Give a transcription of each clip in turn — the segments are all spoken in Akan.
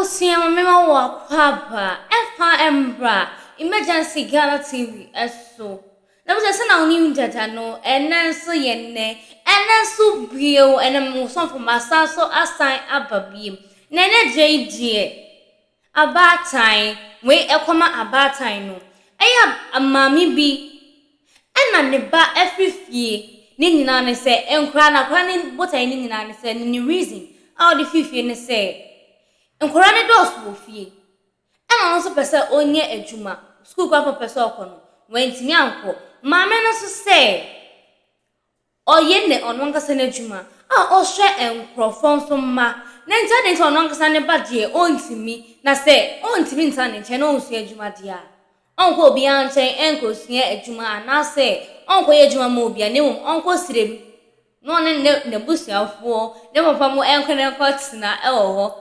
Abusua ma mema wo akwaaba ɛfa mbra Emergency Ghana TV so. Na bisa sɛ na wonim dada no, ɛnɛ nso yɛ nnɛ, ɛnɛ nso bio, ɛnɛ mo somfo masan so asan aba bio. Na ɛnɛ deɛ yi deɛ, abaatan, wei ɛkɔma abaatan no, ɛyɛ maame bi Ɛna ne ba afiri fie ne nyinaa ne sɛ nkwadaa no akwadaa no botaeɛ ne nyinaa ne sɛ ne ne reason a ɔde firi fie ne sɛ nkwadaa no dɔɔso wɔ fie ɛna ɔno nso pɛ sɛ ɔnyɛ adwuma sukuu kwan pɛ sɛ ɔkɔ no wantumi ankɔ maame no nso sɛ Ɔyɛ ne ɔno ankasa n'adwuma a ɔhwɛ nkurɔfoɔ nso mma, na nti adɛn nti ɔno ankasa ne ba deɛ ɔntumi, na sɛ ɔntumi ntena ne nkyɛn na ɔnsua adwuma deɛ a, ɔnkɔ obiara nkyɛn nkɔsua adwuma anaasɛ ɔnkɔyɛ adwuma mma obiara na mmom ɔnkɔ serem na ɔne ne n'abusuafoɔ ne papa mo nkɔ na nkɔtena wɔ hɔ.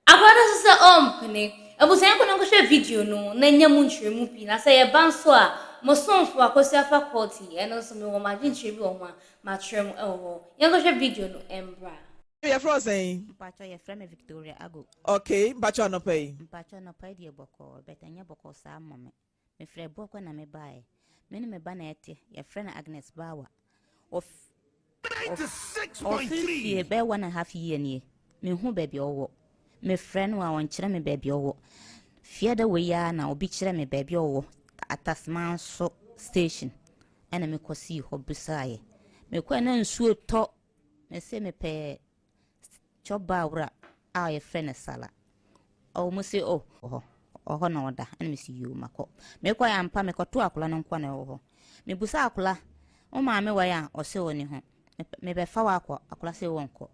Akwadaa no nso sɛ ɔmpene. Abusua yɛnkɔ na nkɔhwɛ video no na nya mu nkyerɛmu pii na sɛ yɛba nso a mo somfo Akosua Faculty ɛno nso mewɔ m'adwenkyerɛ bi wɔ ho a makyerɛ mo ɛwɔ hɔ. Yɛnkɔhwɛ video no mbra. Yɛfrɛ wo sɛn? Mpakyɛw yɛfrɛ me Victoria Ago. Okay, mpakyɛw anɔpa yi. Mpakyɛw anɔpa yi deɛ bɔkɔɔ but ɛnyɛ bɔkɔɔ saa mmɔ me. Mefiri Abuakwa na mebaeɛ. Me ne me ba na ɛte, yɛfrɛ no Agnes Bawa. Ɔf ɔfiri fie bɛyɛ one and half year nie. Menhu baabi a ɔwɔ. Mefrɛ no a ɔnkyerɛ me baabi a ɔwɔ. Fiada wei ara na obi kyerɛ me baabi a ɔwɔ, Atasmanso station ɛna mekɔsii hɔ bisaeɛ. Mekɔɛ na nsuo tɔ. Mese mepɛ Chop bar wura a yɛfrɛ no Sala. Ɔwɔ mu se oh hɔ, ɔhɔ na ɔda. Ɛna mese yoo makɔ. Mekɔɛ ampa mekɔtoo akwadaa no nkoa na ɛwɔ hɔ. Mebusa akwadaa, wo maame wɔ he a? Ɔse ɔni hɔ. Mebɛfa wo akɔ, akwadaa se ɔnkɔ.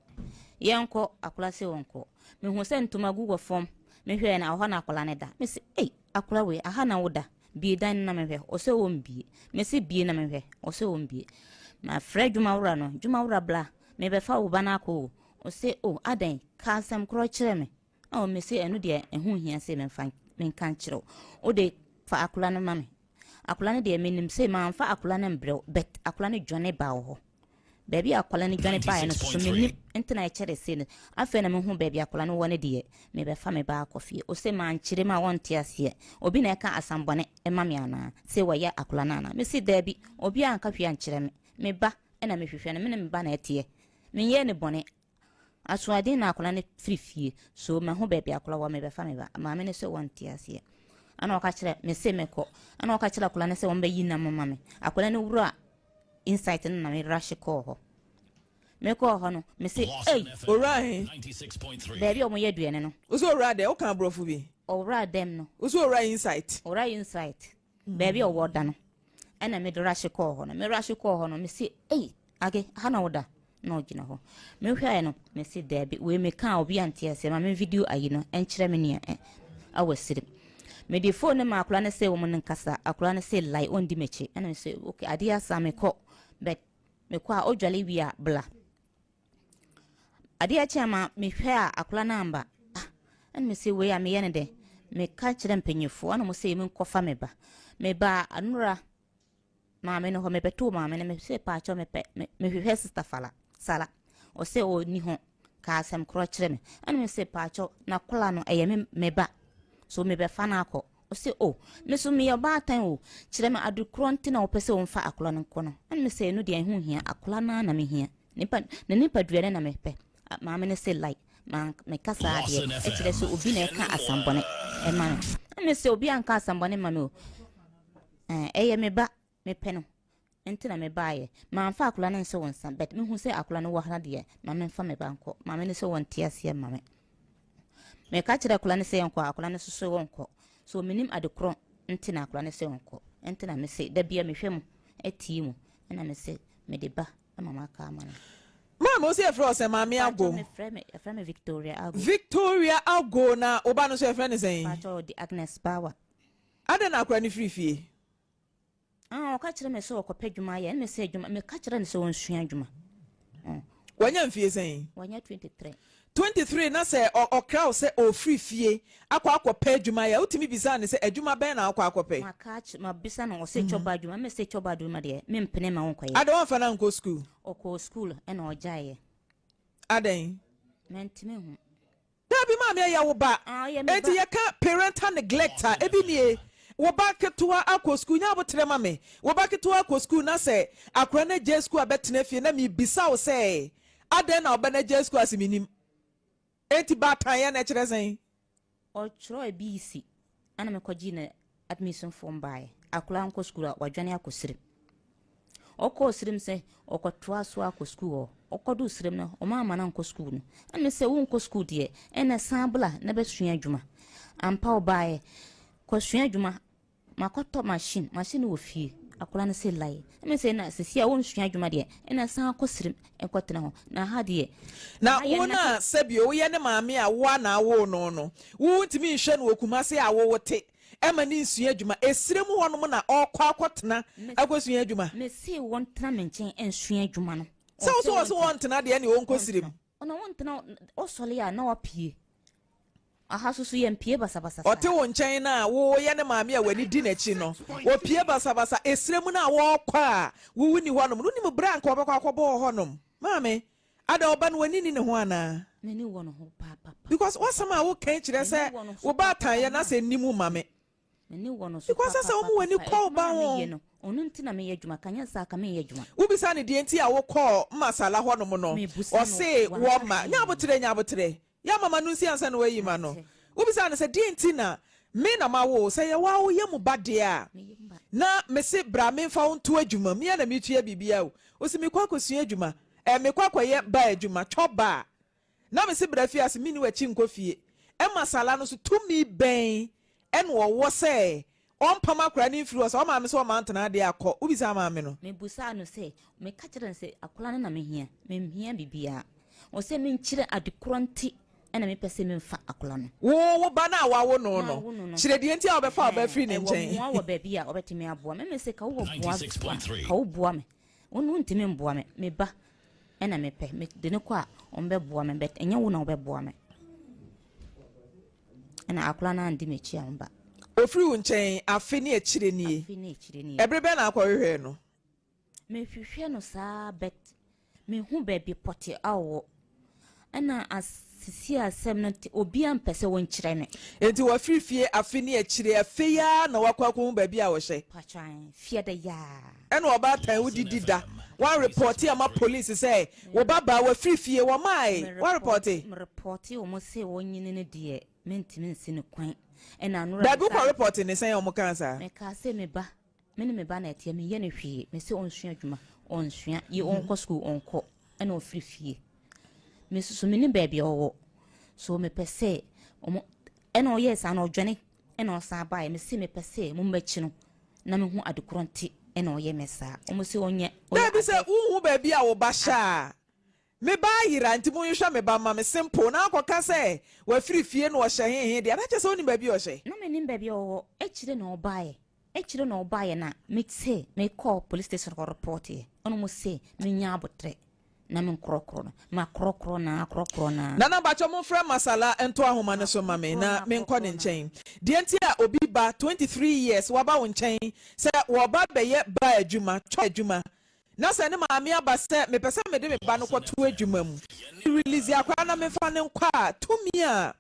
Yɛnkɔ, akwadaa se ɔnkɔ. Mehu sɛ ntoma gu wɔ fam. Mehwɛɛ no, ɛhɔ na akwadaa no da. Mese ei, akwadaa wei, aha na woda? Bue dan no na menhwɛ. Ɔse ɔmbue. Mese bue na menhwɛ. Ɔse ɔmbue. Mafrɛ dwumawura no, dwumawura bla. Merebɛfa wo ba no akɔ o. Ɔse, O, adɛn? Ka asɛm korɔ kyerɛ me. Oh, mese, ɛno deɛ ɛho nhia se memfa menka nkyerɛ wo. Wo de, fa akwadaa no ma me. Akwadaa no deɛ, menim se mamfa akwadaa no mbrɛ wo, but akwadaa no dwane baa wo hɔ. Baabi a akwadaa no dwane baeɛ no soso mennim, nti na ɛkyɛre sei no. Afei na mehu baabi akwadaa no wɔ no deɛ, merebɛfa me ba akɔ fie. Ɔse, mankyerɛ mu a wɔnte aseɛ. Obi na ɛka asɛm bɔne ma me anaa? Se wɔyɛ akwadaa no anaa? Mese, daabi, obiara anka hwee ankyerɛ me. Me ba, na mehwehwɛ no, me ne me ba na ɛteɛ. Menyɛɛ no bɔne. Asoɔden na akwadaa no firi fie, so mahu baabi akwadaa wɔ, mebɛfa me ba. Maame no sɛ wɔnte aseɛ. Ɛna ɔka kyerɛ me se mekɔ. Ɛna ɔka kyerɛ akwadaa no sɛ wɔbɛyi nam ma me. Akwadaa no wura insight no na me rush kɔɔ hɔ. Mekɔɔ hɔ no, me se, ei! Owura he? Baabi a wɔyɛ aduane no. Wo sɛ owura dɛ? Woka aborɔfo bi. Owura dɛm no. Wo sɛ owura insight? Owura insight. Baabi a ɔwɔ da no, ɛna mede rush kɔɔ hɔ no. Me rush kɔɔ hɔ no, mese, ei, Age, ha na woda? Na ɔgyina hɔ. Mehwɛɛ no, mese, daabi, wei meka a obi ante aseɛ, ma me video ayi no nkyerɛ me nea awɔ siri. Mede phone no ma akwadaa no sɛ wɔn nkasa, akwadaa no se lai, ɔndi m'akyi. Ɛna mese, okay, adeɛ asa mekɔ, but mekɔ a ɔdwale wie a, bla. Adeɛ kye ama mehwɛ a akwadaa no amba. Ah, ɛna mese wei a meyɛ no dɛn? Meka kyerɛ mpanyinfoɔ ɛna wɔn sɛ menkɔfa me ba. Mebaa anora maame no hɔ mebɛtoo maame no mese paakyɛw mepɛ mehwehwɛ sista Fala Sala. Ɔsɛ ɔnni ho ka asɛm korɔ kyerɛ me. Ɛna mese paakyɛw na kola no ɛyɛ me me ba. So mebɛfa no akɔ. Ɔse oh me so meyɛ ɔbaatan o kyerɛ me ade korɔ nti na wopɛ sɛ womfa akwadaa no nkɔ no. Ɛna mese ɛno deɛ ɛho nhia akwadaa no ara na mehia. Nipa ne nipadua no na mepɛ. Maame no se like ma meka saa adeɛ ɛkyerɛ sɛ obi na ɛka asambɔne ɛma me. Ɛna mese obi anka asambɔne ma me o. Ɛyɛ me ba mepɛ no nti na mebaeɛ. Mamfa akwadaa no nhyɛ wo nsa but mehu sɛ akwadaa no wɔ ha deɛ ma memfa me ba nkɔ. Maame no sɛ wɔnte aseɛ ma me. Meka kyerɛ akwadaa no sɛ yɛnkɔ a akwadaa no nso sɛ wɔnkɔ. So menim ade korɔ nti na akwadaa no sɛ ɔnkɔ. Nti na mese da bia mehwɛ mu atie mu ɛna mese mede ba ma maka ama no. Maame wo sɛ yɛfrɛ wo sɛn? Maame Ago. Pakyɛ mefrɛ me Victoria Ago. Victoria Ago na wo ba no nso yɛfrɛ no sɛn? Pakyɛ ɔde Agnes Bawa. Adɛn na akwadaa no firi fie? Ah, ɔka kyerɛ me sɛ ɔkɔpɛ adwuma ayɛ. Ɛna mesɛ adwuma, meka kyerɛ no sɛ ɔnsua adwuma. Oh. Wanya mfie sɛn? Wanya 23. 23 na sɛ ɔkra wo sɛ ɔfiri fie akɔ akɔpɛ adwuma ayɛ a, wotumi bisa no sɛ adwuma bɛn na wokɔ akɔpɛ? Maka akyerɛ, mabisa no, ɔsɛ kyɔba adwuma. Mese kyɔba adwuma deɛ, mempene ma wonkɔyɛ. Adɛn wamfa no ankɔ sukuu? Ɔkɔɔ sukuu ɛna ɔgyaeɛ. Adɛn? Mantumi hu. Dabi Maame ɛyɛ wo ba. Ah, ɔyɛ me Enti ba. yɛka parental neglect a, ebi nie, Wo ba ketewa akɔ sukuu, nya aboterɛ ma me, wo ba ketewa akɔ sukuu na sɛ akwadaa no agyae sukuu abɛtena fie na mebisa wo sɛ adɛn na wo ba no agyae sukuu a, se mennim. Enti baatanyɛ no ɛkyerɛ sɛn? Ɔtwerɛɛ BEC ɛna mekɔgyee no admission form baeɛ. Akwadaa nkɔ sukuu a wadwane akɔ Sirem. Ɔkɔɔ Sirem sɛ ɔkɔtoa so akɔ sukuu hɔ. Ɔkɔduu Sirem no, wɔn amma no ankɔ sukuu no. Ɛna me sɛ wonkɔ sukuu deɛ, ɛna san bla na bɛsua adwuma. Ampa ɔbaeɛ, kɔsua adwuma. Makɔtɔ machine, machine no wɔ fie. Akwadaa no se lie. Ɛna me sɛ na sisi a wonsua adwuma deɛ, ɛna san kɔ Sirem nkɔtena hɔ. Na ha deɛ, Na ha yɛ wo no nna a sɛbio woyɛ ne maame a wo ara na awoo no no, wontumi nhwɛ no wɔ Kumasi a wo wote ma no nsua adwuma. Esire mu hɔnom na ɔrekɔ akɔtena akɔsua adwuma. Mese wɔntena me nkyɛn nsua adwuma no. Sɛ wo so wɔ se wɔntena deɛ ɛneɛ ɔnkɔ sire mu. Ɔna wɔntena, ɔsɔre a na wapue. Aha so so yɛmpue basabasa saa. Ɔte wo nkyɛn no a woyɛ ne maame a w'ani di n'akyi no, ɔpue basabasa. Esire mu no a wɔrekɔ a wo wonni hɔnom no, wonim berɛ a anka ɔbɛkɔ akɔbɔ wɔ hɔnom. Maame, Ada ɔba no w'ani nni ne ho anaa? M'ani wɔ ne ho paapapa. Because w'asɛm a woka yi kyerɛ M'ani sɛ wɔ no so wo ba atan yɛ paapapa na sɛ nni mu ma me. M'ani wɔ no so Because asɛ wɔn w'ani paapapa. kɔ wo Adwuma ba na ho. meyɛ no, ɔno nti na meyɛ adwuma, ka nyɛ saa ka menyɛ adwuma. Wobisa no deɛ nti a wokɔɔ Masala hɔnom no, Mebusa no, ɔse wanka wɔma. Nya hwee. aboterɛ, nya aboterɛ. Yɛ ama m'ano nsi ansa na woayi m'ano. Mate. Wobisaa no sɛ, Deɛn nti na me na mawo wo? Sɛ ɛyɛ wo ara wo yam ba deɛ a, Me yam ba. na mese bra memfa wo nto adwuma mu. Me ara na metua biribiara o. Ɔse, Mekɔ akɔsua adwuma. Ɛɛ, mekɔ akɔyɛ baa adwuma, twɔ baa. Na mese bra fie ase, menni w'akyi nkɔ fie. Ɛma Sala no so tumi bɛn na ɔwɔ sɛ ɔmpam akwadaa no mfiri hɔ? Sɛ ɔmaame sɛ ɔmma ntena adeɛ a, kɔ. Wobisaa maame no? Mebusaa no sɛ, meka kyerɛɛ no sɛ akwadaa no na mehia, menhia biribiara. Ɔsɛ menkyerɛ ade korɔ nti na mepɛ sɛ memfa akwadaa no. Wo wo ba no a woawo no Mawo no, no no. kyerɛ deɛ nti a wobɛfa wo ba Ɛhɛn, afiri ne ɛwɔ nkyɛn. mmoa wɔ baabi a ɔbɛtumi aboa me. Mese ka wowɔ boa a, ka woboa me. Wo no wontumi mboa me. Me ba na mepɛ. Mede no kɔ a, ɔmbɛboa me but ɛnyɛ wo na wobɛboa me. Ɛna akwadaa no andi m'akyi amba. Ofiri wo nkyɛn afe ne akyire nie. Afe ne akyire nie. Ɛbere bɛn na akɔhwehwɛɛ no? Mehwehwɛ no saa but menhu baabi pɔte a ɔwɔ. Ɛna asisi asɛm no nti obiara mpɛ sɛ wɔnkyerɛ me. Enti wafiri fie afe ne akyire, afei ara na wakɔ akɔhu baabi a ɔhyɛ. Pakyɛ fie da yaa. Ɛna ɔbaatan wo didi da, woanrepɔte amma police sɛ wo ba baa wafiri fie, wɔmaae, woarepɔte? Merepɔte wɔn se wɔnyini no deɛ mentumi nsi no kwan. Ɛna anora Dabi mesan. wokɔ repɔte ne sɛn a wɔkaa saa? Mekaa sɛ me ba Me ne me ba na ɛteɛ, menyɛ no hwee. Mese ɔnsua adwuma, ɔnsua. Ye ɔnkɔ sukuu, ɔnkɔ. Ɛna ɔfiri fie. Me nso menim baabi a ɔwɔ. So mepɛ sɛ ɔmo, ɛna ɔyɛɛ saa na ɔdwane ɛna ɔsan baeɛ. Mese mepɛ sɛ mo m'akyi no na mehu adekorɔ nti ɛna ɔyɛ me saa. Ɔmo se ɔnyɛ, ɔyɛ Daabi sɛ abɛɛfo. wonhu baabi a wo ba hyɛ a, me ba ayera nti monhwehwɛ me ba mma me simple na akɔka sɛ wafiri fie na ɔhyɛ hehe deɛ na kyerɛ sɛ wonim baabi a ɔhyɛ. Na mennim baabi a ɔwɔ. Akyire na ɔbaeɛ. Akyire na ɔbaeɛ na me se me kɔɔ police station kɔ report yɛ ɛna ɔmo se me nya abotrɛ na me nkorɔkorɔ no ma korɔkorɔ naa korɔkorɔ naa. Nana mpakyɛ monfrɛ Masala nto ahoma no so ma me Makorɔkorɔ na naa menkɔ ne korɔkorɔ naa. nkyɛn. Deɛ nti a obi ba 23 years waba wo nkyɛn sɛ wɔba bɛyɛ bar adwuma, chop adwuma na sɛ ne maame aba sɛ mepɛ sɛ mede me ba no kɔto adwuma mu, release akwadaa na memfa no nkɔ a, tumi a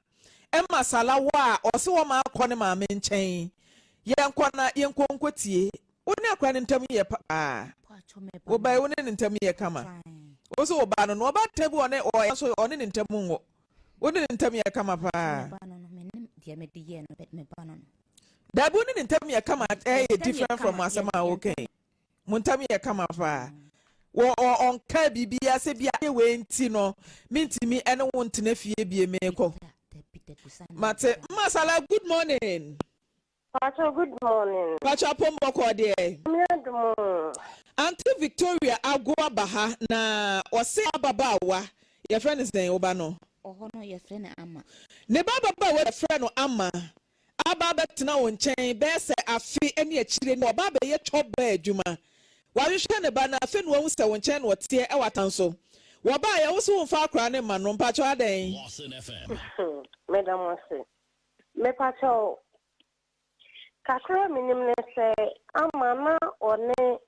Ɛma Sala wɔ a ɔse wɔma akɔ ne maame nkyɛn. Yɛnkɔ na yɛnkɔ nkɔtie. Wo ne akora no ntam yɛ paa. Wo ba yi wo ne ne ntam yɛ kama. Wo so wo ba no no ɔbaatan bi ɔne ɔyɛ nso ɔne ne ntam nwo. Wo ne ne ntam yɛ kama paa. Dabi wo ne ne ntam yɛ kama ɛyɛ different from asɛm a woka yi. Mo ntam yɛ kama paa. Wɔ ɔ ɔnkaa biribiara sɛ bi a wei nti no mentumi ɛne wo ntena fie bie meekɔ. Mate. Masala good morning. Pacho good morning. Pacho apom bɔkɔɔ deɛ. Nyame adom o. Auntie Victoria ago aba ha na ɔse ababaawa yɛfrɛ no sɛn wo ba no? Ɔhɔ no yɛfrɛ no Ama. Ne ba ababaawa yɛfrɛ no Ama aba abɛtena wo nkyɛn bɛyɛ sɛ afe ne akyire ni, ɔba abɛyɛ twɔba adwuma. Wahwehwɛ ne ba no, afei na wahu sɛ wo nkyɛn na ɔteɛ wɔ atan so. Wɔbaeɛ, wo se womfa akwadaa no mma no, mpakyɛw adɛn? Meda mo ase. Mepakyɛw, kakra a menim ne sɛ ama na ɔne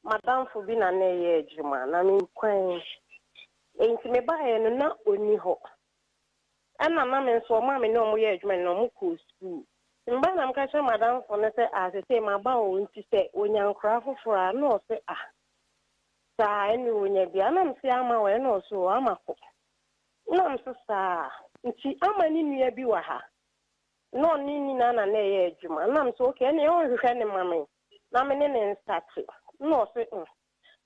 m'adamfo bi na na ɛyɛ adwuma na menkwan. Enti mebaeɛ no na ɔnni hɔ. Ɛna na me nso ɔmo a me ne ɔmo yɛ adwuma no ɔmo kɔɔ sukuu. Mba na meka kyerɛ madamfo no sɛ ah sesei maba o nti sɛ onya nkoraa foforɔ a na ɔse ah saa ɛne onya bi a na mese ama wɔ ɛna ɔse o ama kɔ. Na mese saa nti ama ne nua bi wɔ ha na ɔne ne nyinaa na na ɛyɛ adwuma na mese okay ɛne ɔnhwehwɛ ne ma me na me ne ne nsate na ɔse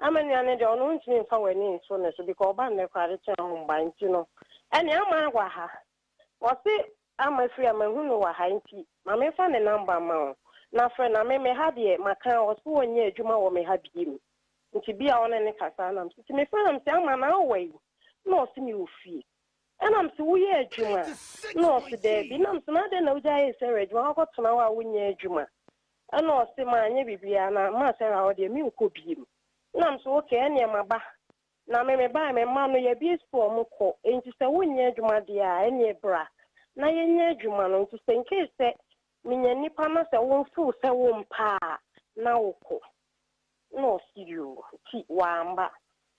ama nua no deɛ ɔno ntumi mfa w'ani nto ne so because ɔba nnɛ koraa de kyɛn ho mba nti no ɛne ama wɔ ha ɔse ama firi a mahu no wɔ ha nti ma memfa ne number ma wo na frɛ na me me ha deɛ maka ɔse wɔnyɛ adwuma wɔ me ha biem nti bi a ɔne ne kasa nam so nti mefrɛ nam sɛ ama na awɔ yi na ɔse me wɔ fie ɛnam sɛ woyɛ adwuma na ɔse daabi nam sɛ na adɛn na wogya yɛ sɛ adwuma wakɔtena hɔ a wonyɛ adwuma ɛna ɔse maanyɛ biribiara na ma sɛ hɔ deɛ menkɔ biem nam so okay ɛneɛ maba na me me baa me mma no yɛbie sukuu ɔmo kɔ nti sɛ wonyɛ adwuma deɛ a ɛneɛ bra na yɛnyɛ adwuma no nti sɛ nkee sɛ menya nipa na sɛ womfoo sɛ wompa a na wokɔ na ɔse yoo nti wamba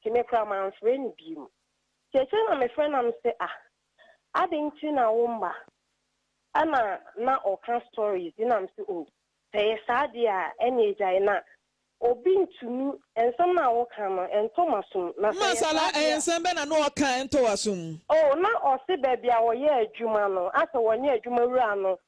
nti me koraa mamfrɛ no biem nti akyire na mefrɛ nam sɛ ah ade nti na womba ɛna na ɔka stories nam sɛ o sɛ yɛ saa deɛ a ɛne agyae na obi ntumi nsɛm na woka no ɛntɔ m'asom na sɛ yɛ Masala saa deɛ ɛyɛ a nsɛm bɛ na na ɔka ɛntɔ w'asom? Oh, na ɔse baabi a wɔyɛ adwuma no asɛ wɔnyɛ adwuma wura no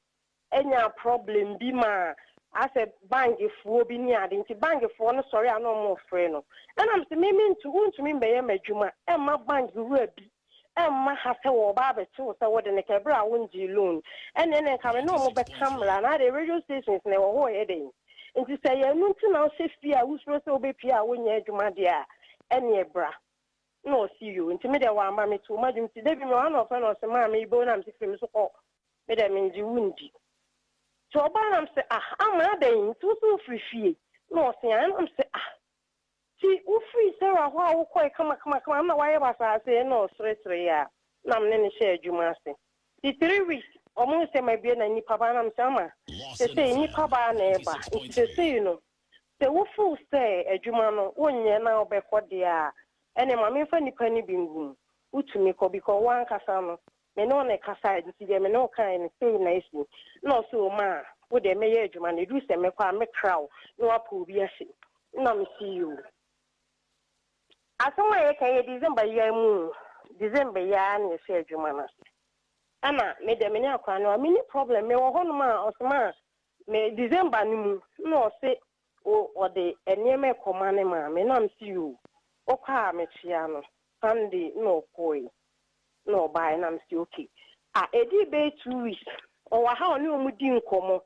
anya problem bi ma asɛ bankfoɔ bi ne ade nti bankfoɔ no sɔre a na ɔmo frɛ no ɛnam sɛ mimi ntu wontumi mbɛyɛ m'adwuma ɛmma bank wura bi ɛmma ha sɛ wɔba abɛkye wo sɛ wode ne ka ɛberɛ a wongye loan ɛne nka me ne ɔmo bɛka mmara na ade radio stations na ɛwɔ hɔ yɛ den nti sɛ yɛn no nti na wohyɛ fie a wosuro sɛ wobɛpie a wonyɛ adwuma deɛ a ɛne ɛbra na ɔsi yo nti me deɛ wamba me to madwum nti dabi me wa na ɔfɛ na ɔsɛ maa me ibo na me firi me so kɔ me deɛ me ngye wo ndi nti ɔbaa nam sɛ ah ama adɛn nti wo so wofiri fie na ɔse ah nam sɛ ah nti wofiri Sarah hɔ a wokɔe kama kama kama na wayɛ basaase na ɔseresere a na me ne ne hyɛ adwuma ase nti 3 weeks ɔmo sɛ ma bie na nipa baa nam sɛ ama sɛsei nipa baa na ɛba nti sɛsei no sɛ wofuu sɛ adwuma no wonyɛ na wobɛkɔ deɛ a ɛne ma memfa nipa no bi ngu mu wotumi kɔ because wankasa no me ne wo ne kasa nti deɛ me ne wo kae no sei na esi na ɔsɛ o ma a wo deɛ mɛyɛ adwuma no ɛduru sɛ mɛkɔ a mɛkra wo na wapɛ obi ahyɛ na mesi yi o asɛm a yɛka yɛ December yi mu December yi ara na yɛhyɛ adwuma no ase ɛna me deɛ me ne akora no a me ni problem mewɔ hɔnom a ɔsoma a me December no mu na ɔse o ɔde nneɛma ɛkɔma ne maame na mesi yi o ɔkɔ a mekyia no Sunday na ɔkɔe na ɔbaeɛ na mesi okay a ɛdi bɛyɛ 2 weeks ɔwɔ ha ɔne ɔmo di nkɔmmɔ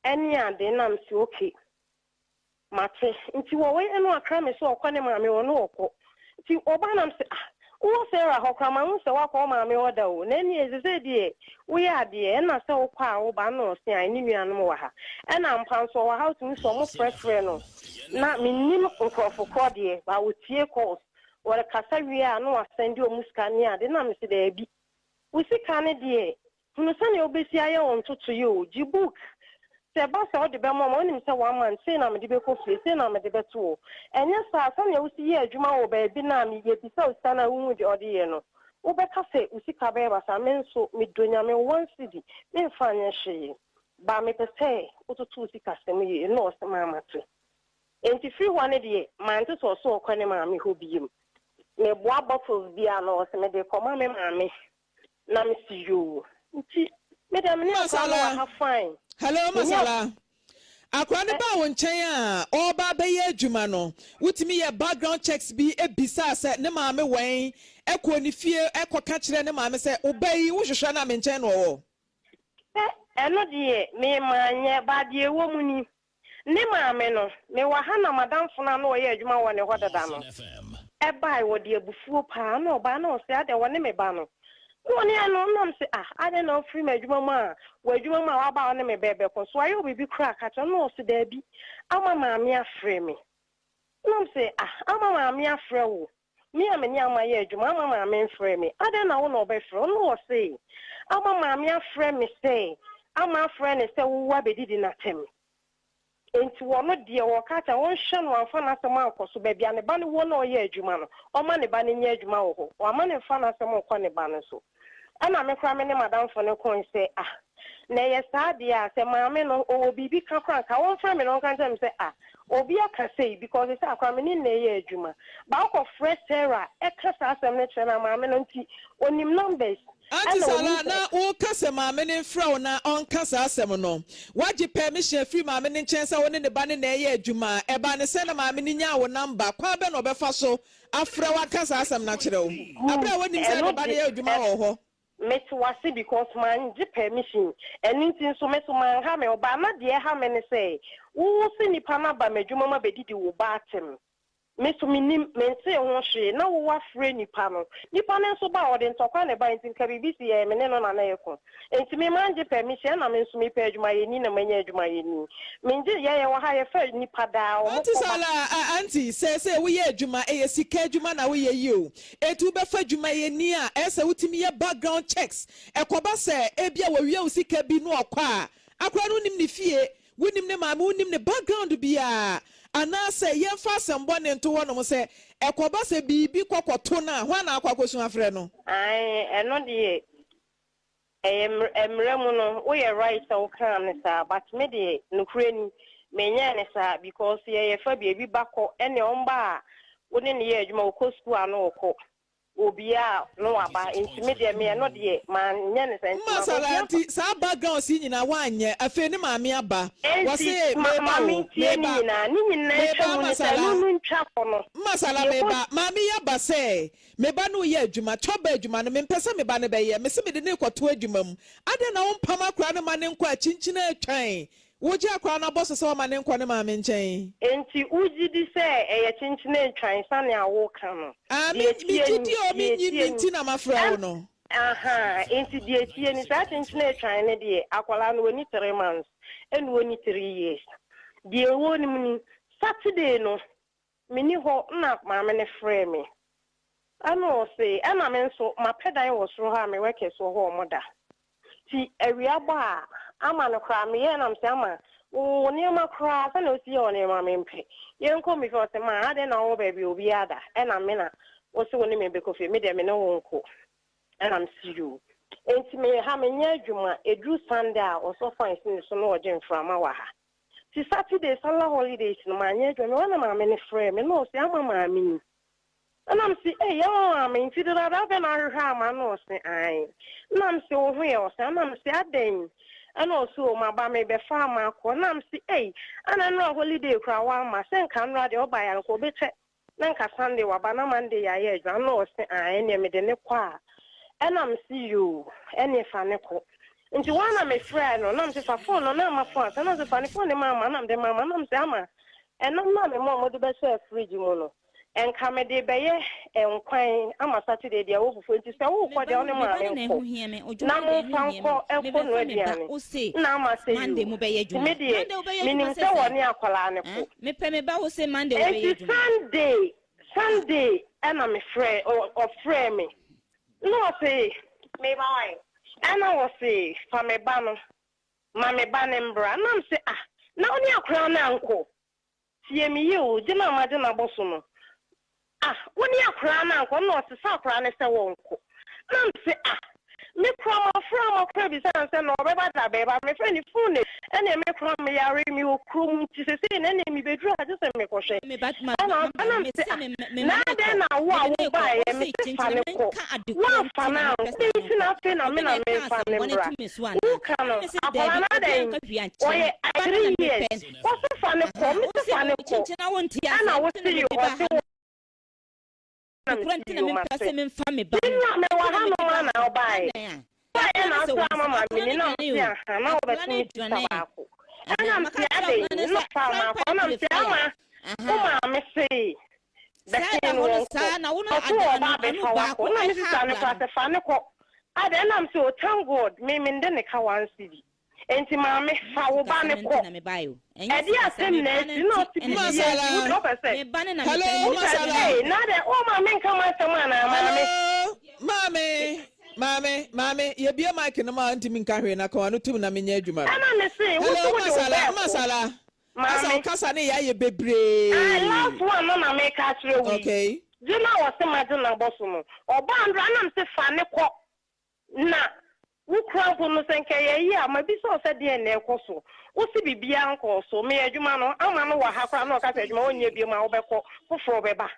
ɛne ade na mesi okay mate nti wɔwɔ ɛno akra me sɛ ɔkɔ ne maame wɔ no ɔkɔ nti ɔbaa nam sɛ ah wowɔ Sarah hɔ koraa ma ho sɛ woakɔ wo maame hɔ da o na ɛne ɛsɛ sɛ deɛ woyɛ adeɛ ɛna sɛ wokɔ a woba na ɔse a ne nuanom wɔ ha ɛna mpa nso ɔwɔ ha wotumi sɛ ɔmo frɛfrɛ no na mennim nkurɔfo korɔ deɛ ba wɔtie calls wɔrekasa wie a na wasɛnde ɔmo sika ne ade na mese daabi wo sika ne deɛ hunu sɛnea wobɛsi ayɛ wo ntoto yi o gye book sɛ ɛba sɛ wode bɛma ma wonim sɛ one month sei na mede bɛkɔ fie sei na mede bɛto wo ɛnyɛ saa sɛnea wosi yɛ adwuma wɔ baabi na yɛbisa wo sika no a wohu deɛ ɔde yɛ no wobɛka sɛ wo sika bɛyɛ basa me nso medɔ Nyame 1 cedi memfa nyɛ hwee ba mepɛ sɛ wototo wo sika sɛm yie na ɔsɛ maamate enti firi hɔ no deɛ mante sɛ ɔso ɔkɔ ne maame hɔ biem meboa bottles bi a na ɔsɛ mede kɔma me maame na mesi yoo nti mede me ne akora no wɔ ha fine. Hello, Masala. Akora ne baa wo nkyɛn a ɔreba abɛyɛ adwuma no, wotumi yɛ background checks bi ebisa sɛ ne maame wɛn ɛkɔ ne fie ɛkɔka kyerɛ ne maame sɛ ɔba yi wohwehwɛ no a me nkyɛn na ɔwɔ? Ɛ ɛno deɛ mema nyɛ baadeɛ wɔ mu ni ne maame no mewɔ ha na madamfo no a na ɔyɛ adwuma wɔ ne hɔ dada no ɛbae wɔde abufuo paa na ɔbaa na ɔsɛ adɛ wɔ ne me ba no na ɔne ano nam sɛ ah adɛ na ɔfiri me adwuma mu a wɔ adwuma mu a waba ɔne me bɛɛbɛkɔ so ayɛ biribi koraa ka kyerɛ na ɔsɛ daabi ama maame afrɛ me nam sɛ ah ama maame afrɛ wo me a me ne ama yɛ adwuma ama maame mfrɛ me adɛn na wo na ɔbɛfrɛ wo na ɔse ama maame afrɛ me sɛ ama afrɛ ne sɛ wowɔ abɛdidi n'atɛm nti wɔno deɛ wɔka kyɛ wɔnhwɛ no amfa n'asɛm ankɔ so baabi a ne ba no wɔ na ɔyɛ adwuma no ɔma ne ba no nyɛ adwuma wɔ hɔ wama ne mfa n'asɛm nkɔ ne ba no so. Ɛna me koraa me ne m'adamfo no koe sɛ, Ah, na ɛyɛ saa deɛ a, sɛ maame no ɔwɔ biribi ka koraa a, nka ɔmfrɛ me na ɔnka nkyerɛ me sɛ, Ah, obi aka sei, because seesei akora me ne no na ɛyɛ adwuma. But wokɔfrɛ Sarah ka saa asɛm no kyerɛ no a, maame no nti, ɔnim numbers, Auntie ɛna ɔnim Sala, sɛ. na woka sɛ maame no mfrɛ wo na ɔnka saa asɛm no. Woagye permission afiri maame no nkyɛn sɛ wo ne ne ba no na ɛyɛ adwuma. Ɛbaa no sɛn na maame no nyaa wo number? Kwan bɛn na ɔbɛfa so afrɛ wo aka saa asɛm no akyerɛ wo Good, bere a wonim sɛ ne ɛno ba no de, yɛ adwuma wɔ wo hɔ? Mete wase because mangye permission ɛno nti nso me so manha me ho but na deɛ ɛha me ne sɛ wo se nipa no aba m'adwuma mu abɛdidi wo ba atem me so mennim mentee ho hwee na wo wafrɛ nipa no nipa no nso ba a ɔde ntɔkwa na ɛbae nti nka biribi si yɛɛ me ne no na na ɛko nti me mangye permission ɛna me nso mepɛ adwumayɛni na manya adwumayɛni mengye yɛ yɛwɔ ha yɛfa nipa daa wɔn Auntie kɔ ba. Sala, ah auntie, seesei woyɛ adwuma, ɛyɛ sika adwuma na woyɛ yi o, enti wobɛfa adwumayɛni a, ɛyɛ sɛ wotumi yɛ background checks, ɛkɔba sɛ ebia wɔwia wo sika bi na ɔkɔ a, akora no wonim ne fie, wonim ne maame, wonim ne background biara, anaasɛ yɛmfa asɛm bɔne nto hɔnom sɛ ɛkɔba sɛ biribi kɔ kɔto no a, hwan na akɔ akɔsu afrɛ no? Ae ɛno deɛ Ɛyɛ mmra mu no woyɛ right sɛ wo kaa no saa but me deɛ nokorɛ ni menyɛɛ no saa because yɛyɛ fa bi ebi ba kɔ ɛnneɛ ɔmba a wo ne no yɛ adwuma ɔkɔ school a na ɔkɔ obia a na waba nti me deɛ me ɛno deɛ manyɛ no saa nti Mma ma Sala obia nti saa backgrounds yi nyinaa woanyɛ afei ne maame aba Enti wɔse ma meba ma o mentie ne meba nyinaa ne nyinaa meba ntwa mu ama ne sɛ Sala ɛno no ntwa hɔ no mma Sala deɛ ɛkɔ meba maame yi aba sɛ Me ba no reyɛ adwuma, twɔba adwuma no, mempɛ sɛ me ba no bɛyɛ. Mese mede no rekɔto adwuma mu. Adɛn na wompam akwadaa no mma no nkɔ akyinkyin atwan? Wogye akwadaa no abɔ so sɛ wama no nkɔ ne maame nkyɛn? Enti wogye di sɛ ɛyɛ kyenkyen antwan sɛnea woka no? Ah, me, Deɛ ɛteɛ megye ni, di o, deɛ mennye ɛteɛ nni ni, nti na mafrɛ wo ɛn, no. ahaa, enti deɛ ɛteɛ ni, saa kyenkyen antwan no deɛ, akwadaa no ɔnni three months, ɛna ɔnni three years. Deɛ ɛwɔ mu ni, Saturday no, Menni hɔ na maame no frɛɛ me ɛna ɔse ɛna me nso mapɛ dan wɔ soro hɔ a me workers wɔ hɔ a ɔmo da nti awia bɔ a ama no koraa meyɛɛ na mese ama wo wo nneɛma koraa sɛnea wosi yɛ wo nneɛma mempɛ yɛnkɔ me fie ɔse maa adɛn na wowɔ baabi a obiara da ɛna me na wose wo ne me bɛkɔ fie me deɛ me ne wo nkɔ ɛna mese yoo nti me ha menyɛ adwuma ɛduru Sunday a ɔsɔfo a ɛsi ne so na ɔgye mframa wɔ ha Nti Saturday Salah holidays no manyɛ adwuma, mewɔ na maame no frɛɛ me na ɔse ama maame ni. Ɛna mese ei ama maame nti dedaada bɛn na ahwehwɛ ama na ɔse ae. Ɛna mese wo ho yɛ ɔse ɛna mese adɛn ɛna ɔse o maba mebɛfa ama akɔ ɛna mese ei ɛna nnora holiday koraa wamma sɛ nka nnora deɛ ɔbaeɛ a nka ɔbɛkyɛ na nka Sunday waba na Monday yɛayɛ adwuma na ɔse aah ɛneɛ mede no kɔ a ɛna mese yoo ɛneɛ fa no kɔ nti hɔ a na mefrɛɛ no na mese fa phone no na ama phone asa na mese fa ne phone no ma ama na mede ma ama na mese ama ɛnam no a mema ɔmo de bɛhyɛɛ fridge mu no nka mede bɛyɛ nkwan ama Saturday deɛ ɛwɔ fufuo nti sɛ Me wokɔ ba deɛ wo no, ne me ba maame no na nkɔ ɛho hia me. Odwuma na no deɛ ɛho momfa nhia me. nkɔ nkɔ Mebɛfa noa me ba, aduane wose na ama sɛ Monday yoo mobɛyɛ nti me adwuma. deɛ Monday wobɛyɛ adwuma menim sɛ sɛ sɛn? wɔne akwadaa no Eh? kɔ. Mepɛ me ba wose Monday wobɛyɛ Enti adwuma. Sunday Ah. Sunday ɛna me frɛ ɔfrɛɛ me na ɔse me ba wae ɛna ɔse fa me ba no ma me ba no mbra na mese ah na wo ne akwadaa no ankɔ tie me yie o gye no a magye no abɔ so no Ah wo ne akoraa no ankɔ na ɔsesa akoraa no sɛ wɔnkɔ na mese ah me koraa mafrɛ ama koraa bisa no sɛ na ɔbɛba da bɛn ba mefrɛ ne phone no ɛneɛ me koraa meyare mewɔ kurom nti sesei no ɛneɛ mebɛduru a gye sɛ mekɔhwɛ Me ba ma ɛna ma ɔse na me mese se ah me me na ma ne adɛn kɔ na wo me a de ne kɔ wobaeɛ wose mese fa kyenkyene no me kɔ nka ade korɔ woamfa nti no na mepɛ ankɔ sɛ dɛn me nti nkɔ na afei na me obi na na ɛka memfa asɛm no bɔne mbra to me so anaa woka ɛna no me se akwadaa daabi no obi adɛn anka hwee ankyerɛ ɔyɛ me ba no 3 na years mepɛ wɔse fa no kɔ aha mese wose fa no kɔ kyenkyene a wonte ɛna aseɛ wose nti na yo mede ba ɔse ha wo no na korɔ mese nti na yo mempɛ mate sɛ memfa me ba me no nua mewɔ nti na ha mede nom ba a na ha wobaeɛ adɛn a wobaeɛ akora na no sɛ asra wɔn ama sɛ maame akora ni no na dwane mese o aha na akora wobɛto no me sista dwane baako aha ɛna maka mese kyerɛ adɛn akora no na sɛ ɔfaa fry maakɔ pan ɛna to the mese fire ama wo aha maame se saa bɛsen da no hɔ no wɔnkɔ saa na wo no ɔse ada wɔba ano ano abɛfa baako wakɔ na me ɛha sista no akora koraa no sɛ fa ne kɔ adɛn ɛna mese oh thank God me mende ne ka one cedi Enti maame, fa wo ba Sikasɛm no nti kɔ. na mebae o. Ɛnyɛ Ɛdeɛ sikasɛm, asɛm me na ba no asi? Na nti ɔse na biribi mebae. asi. Wo Masala. deɛ wopɛ sɛ. Me ba no na Hello, mepɛ, me Wopɛ ba no sɛ, na Masala. ei, mepɛ. na adɛn, woma menka m'asɛm anaa, maame? Hello, maame, maame, maame, yɛbie mic no ma ntumi nka hwee na ka w'ano tom na menyɛ adwuma no. Ɛna mese, wo Hello, se wode wo Masala, ba rekɔ. Masala. Asa Maame. ɔkasa ne yɛ ayɛ Ah, bebree. last one no na meka akyerɛ wo yi. Okay. Gye no a wɔse magye no abɔ so no, ɔbaa ndora na mese fa no kɔ. Na wo koraa mpo no, sɛ nka ɛyɛ yie a, mabisa wo sɛ deɛn na ɛrekɔ so. Wose biribiara nkɔɔ so. Meyɛ adwuma no, ama no wɔ ha koraa na ɔka sɛ adwuma wonyɛ biom a wobɛkɔ, foforɔ bɛba.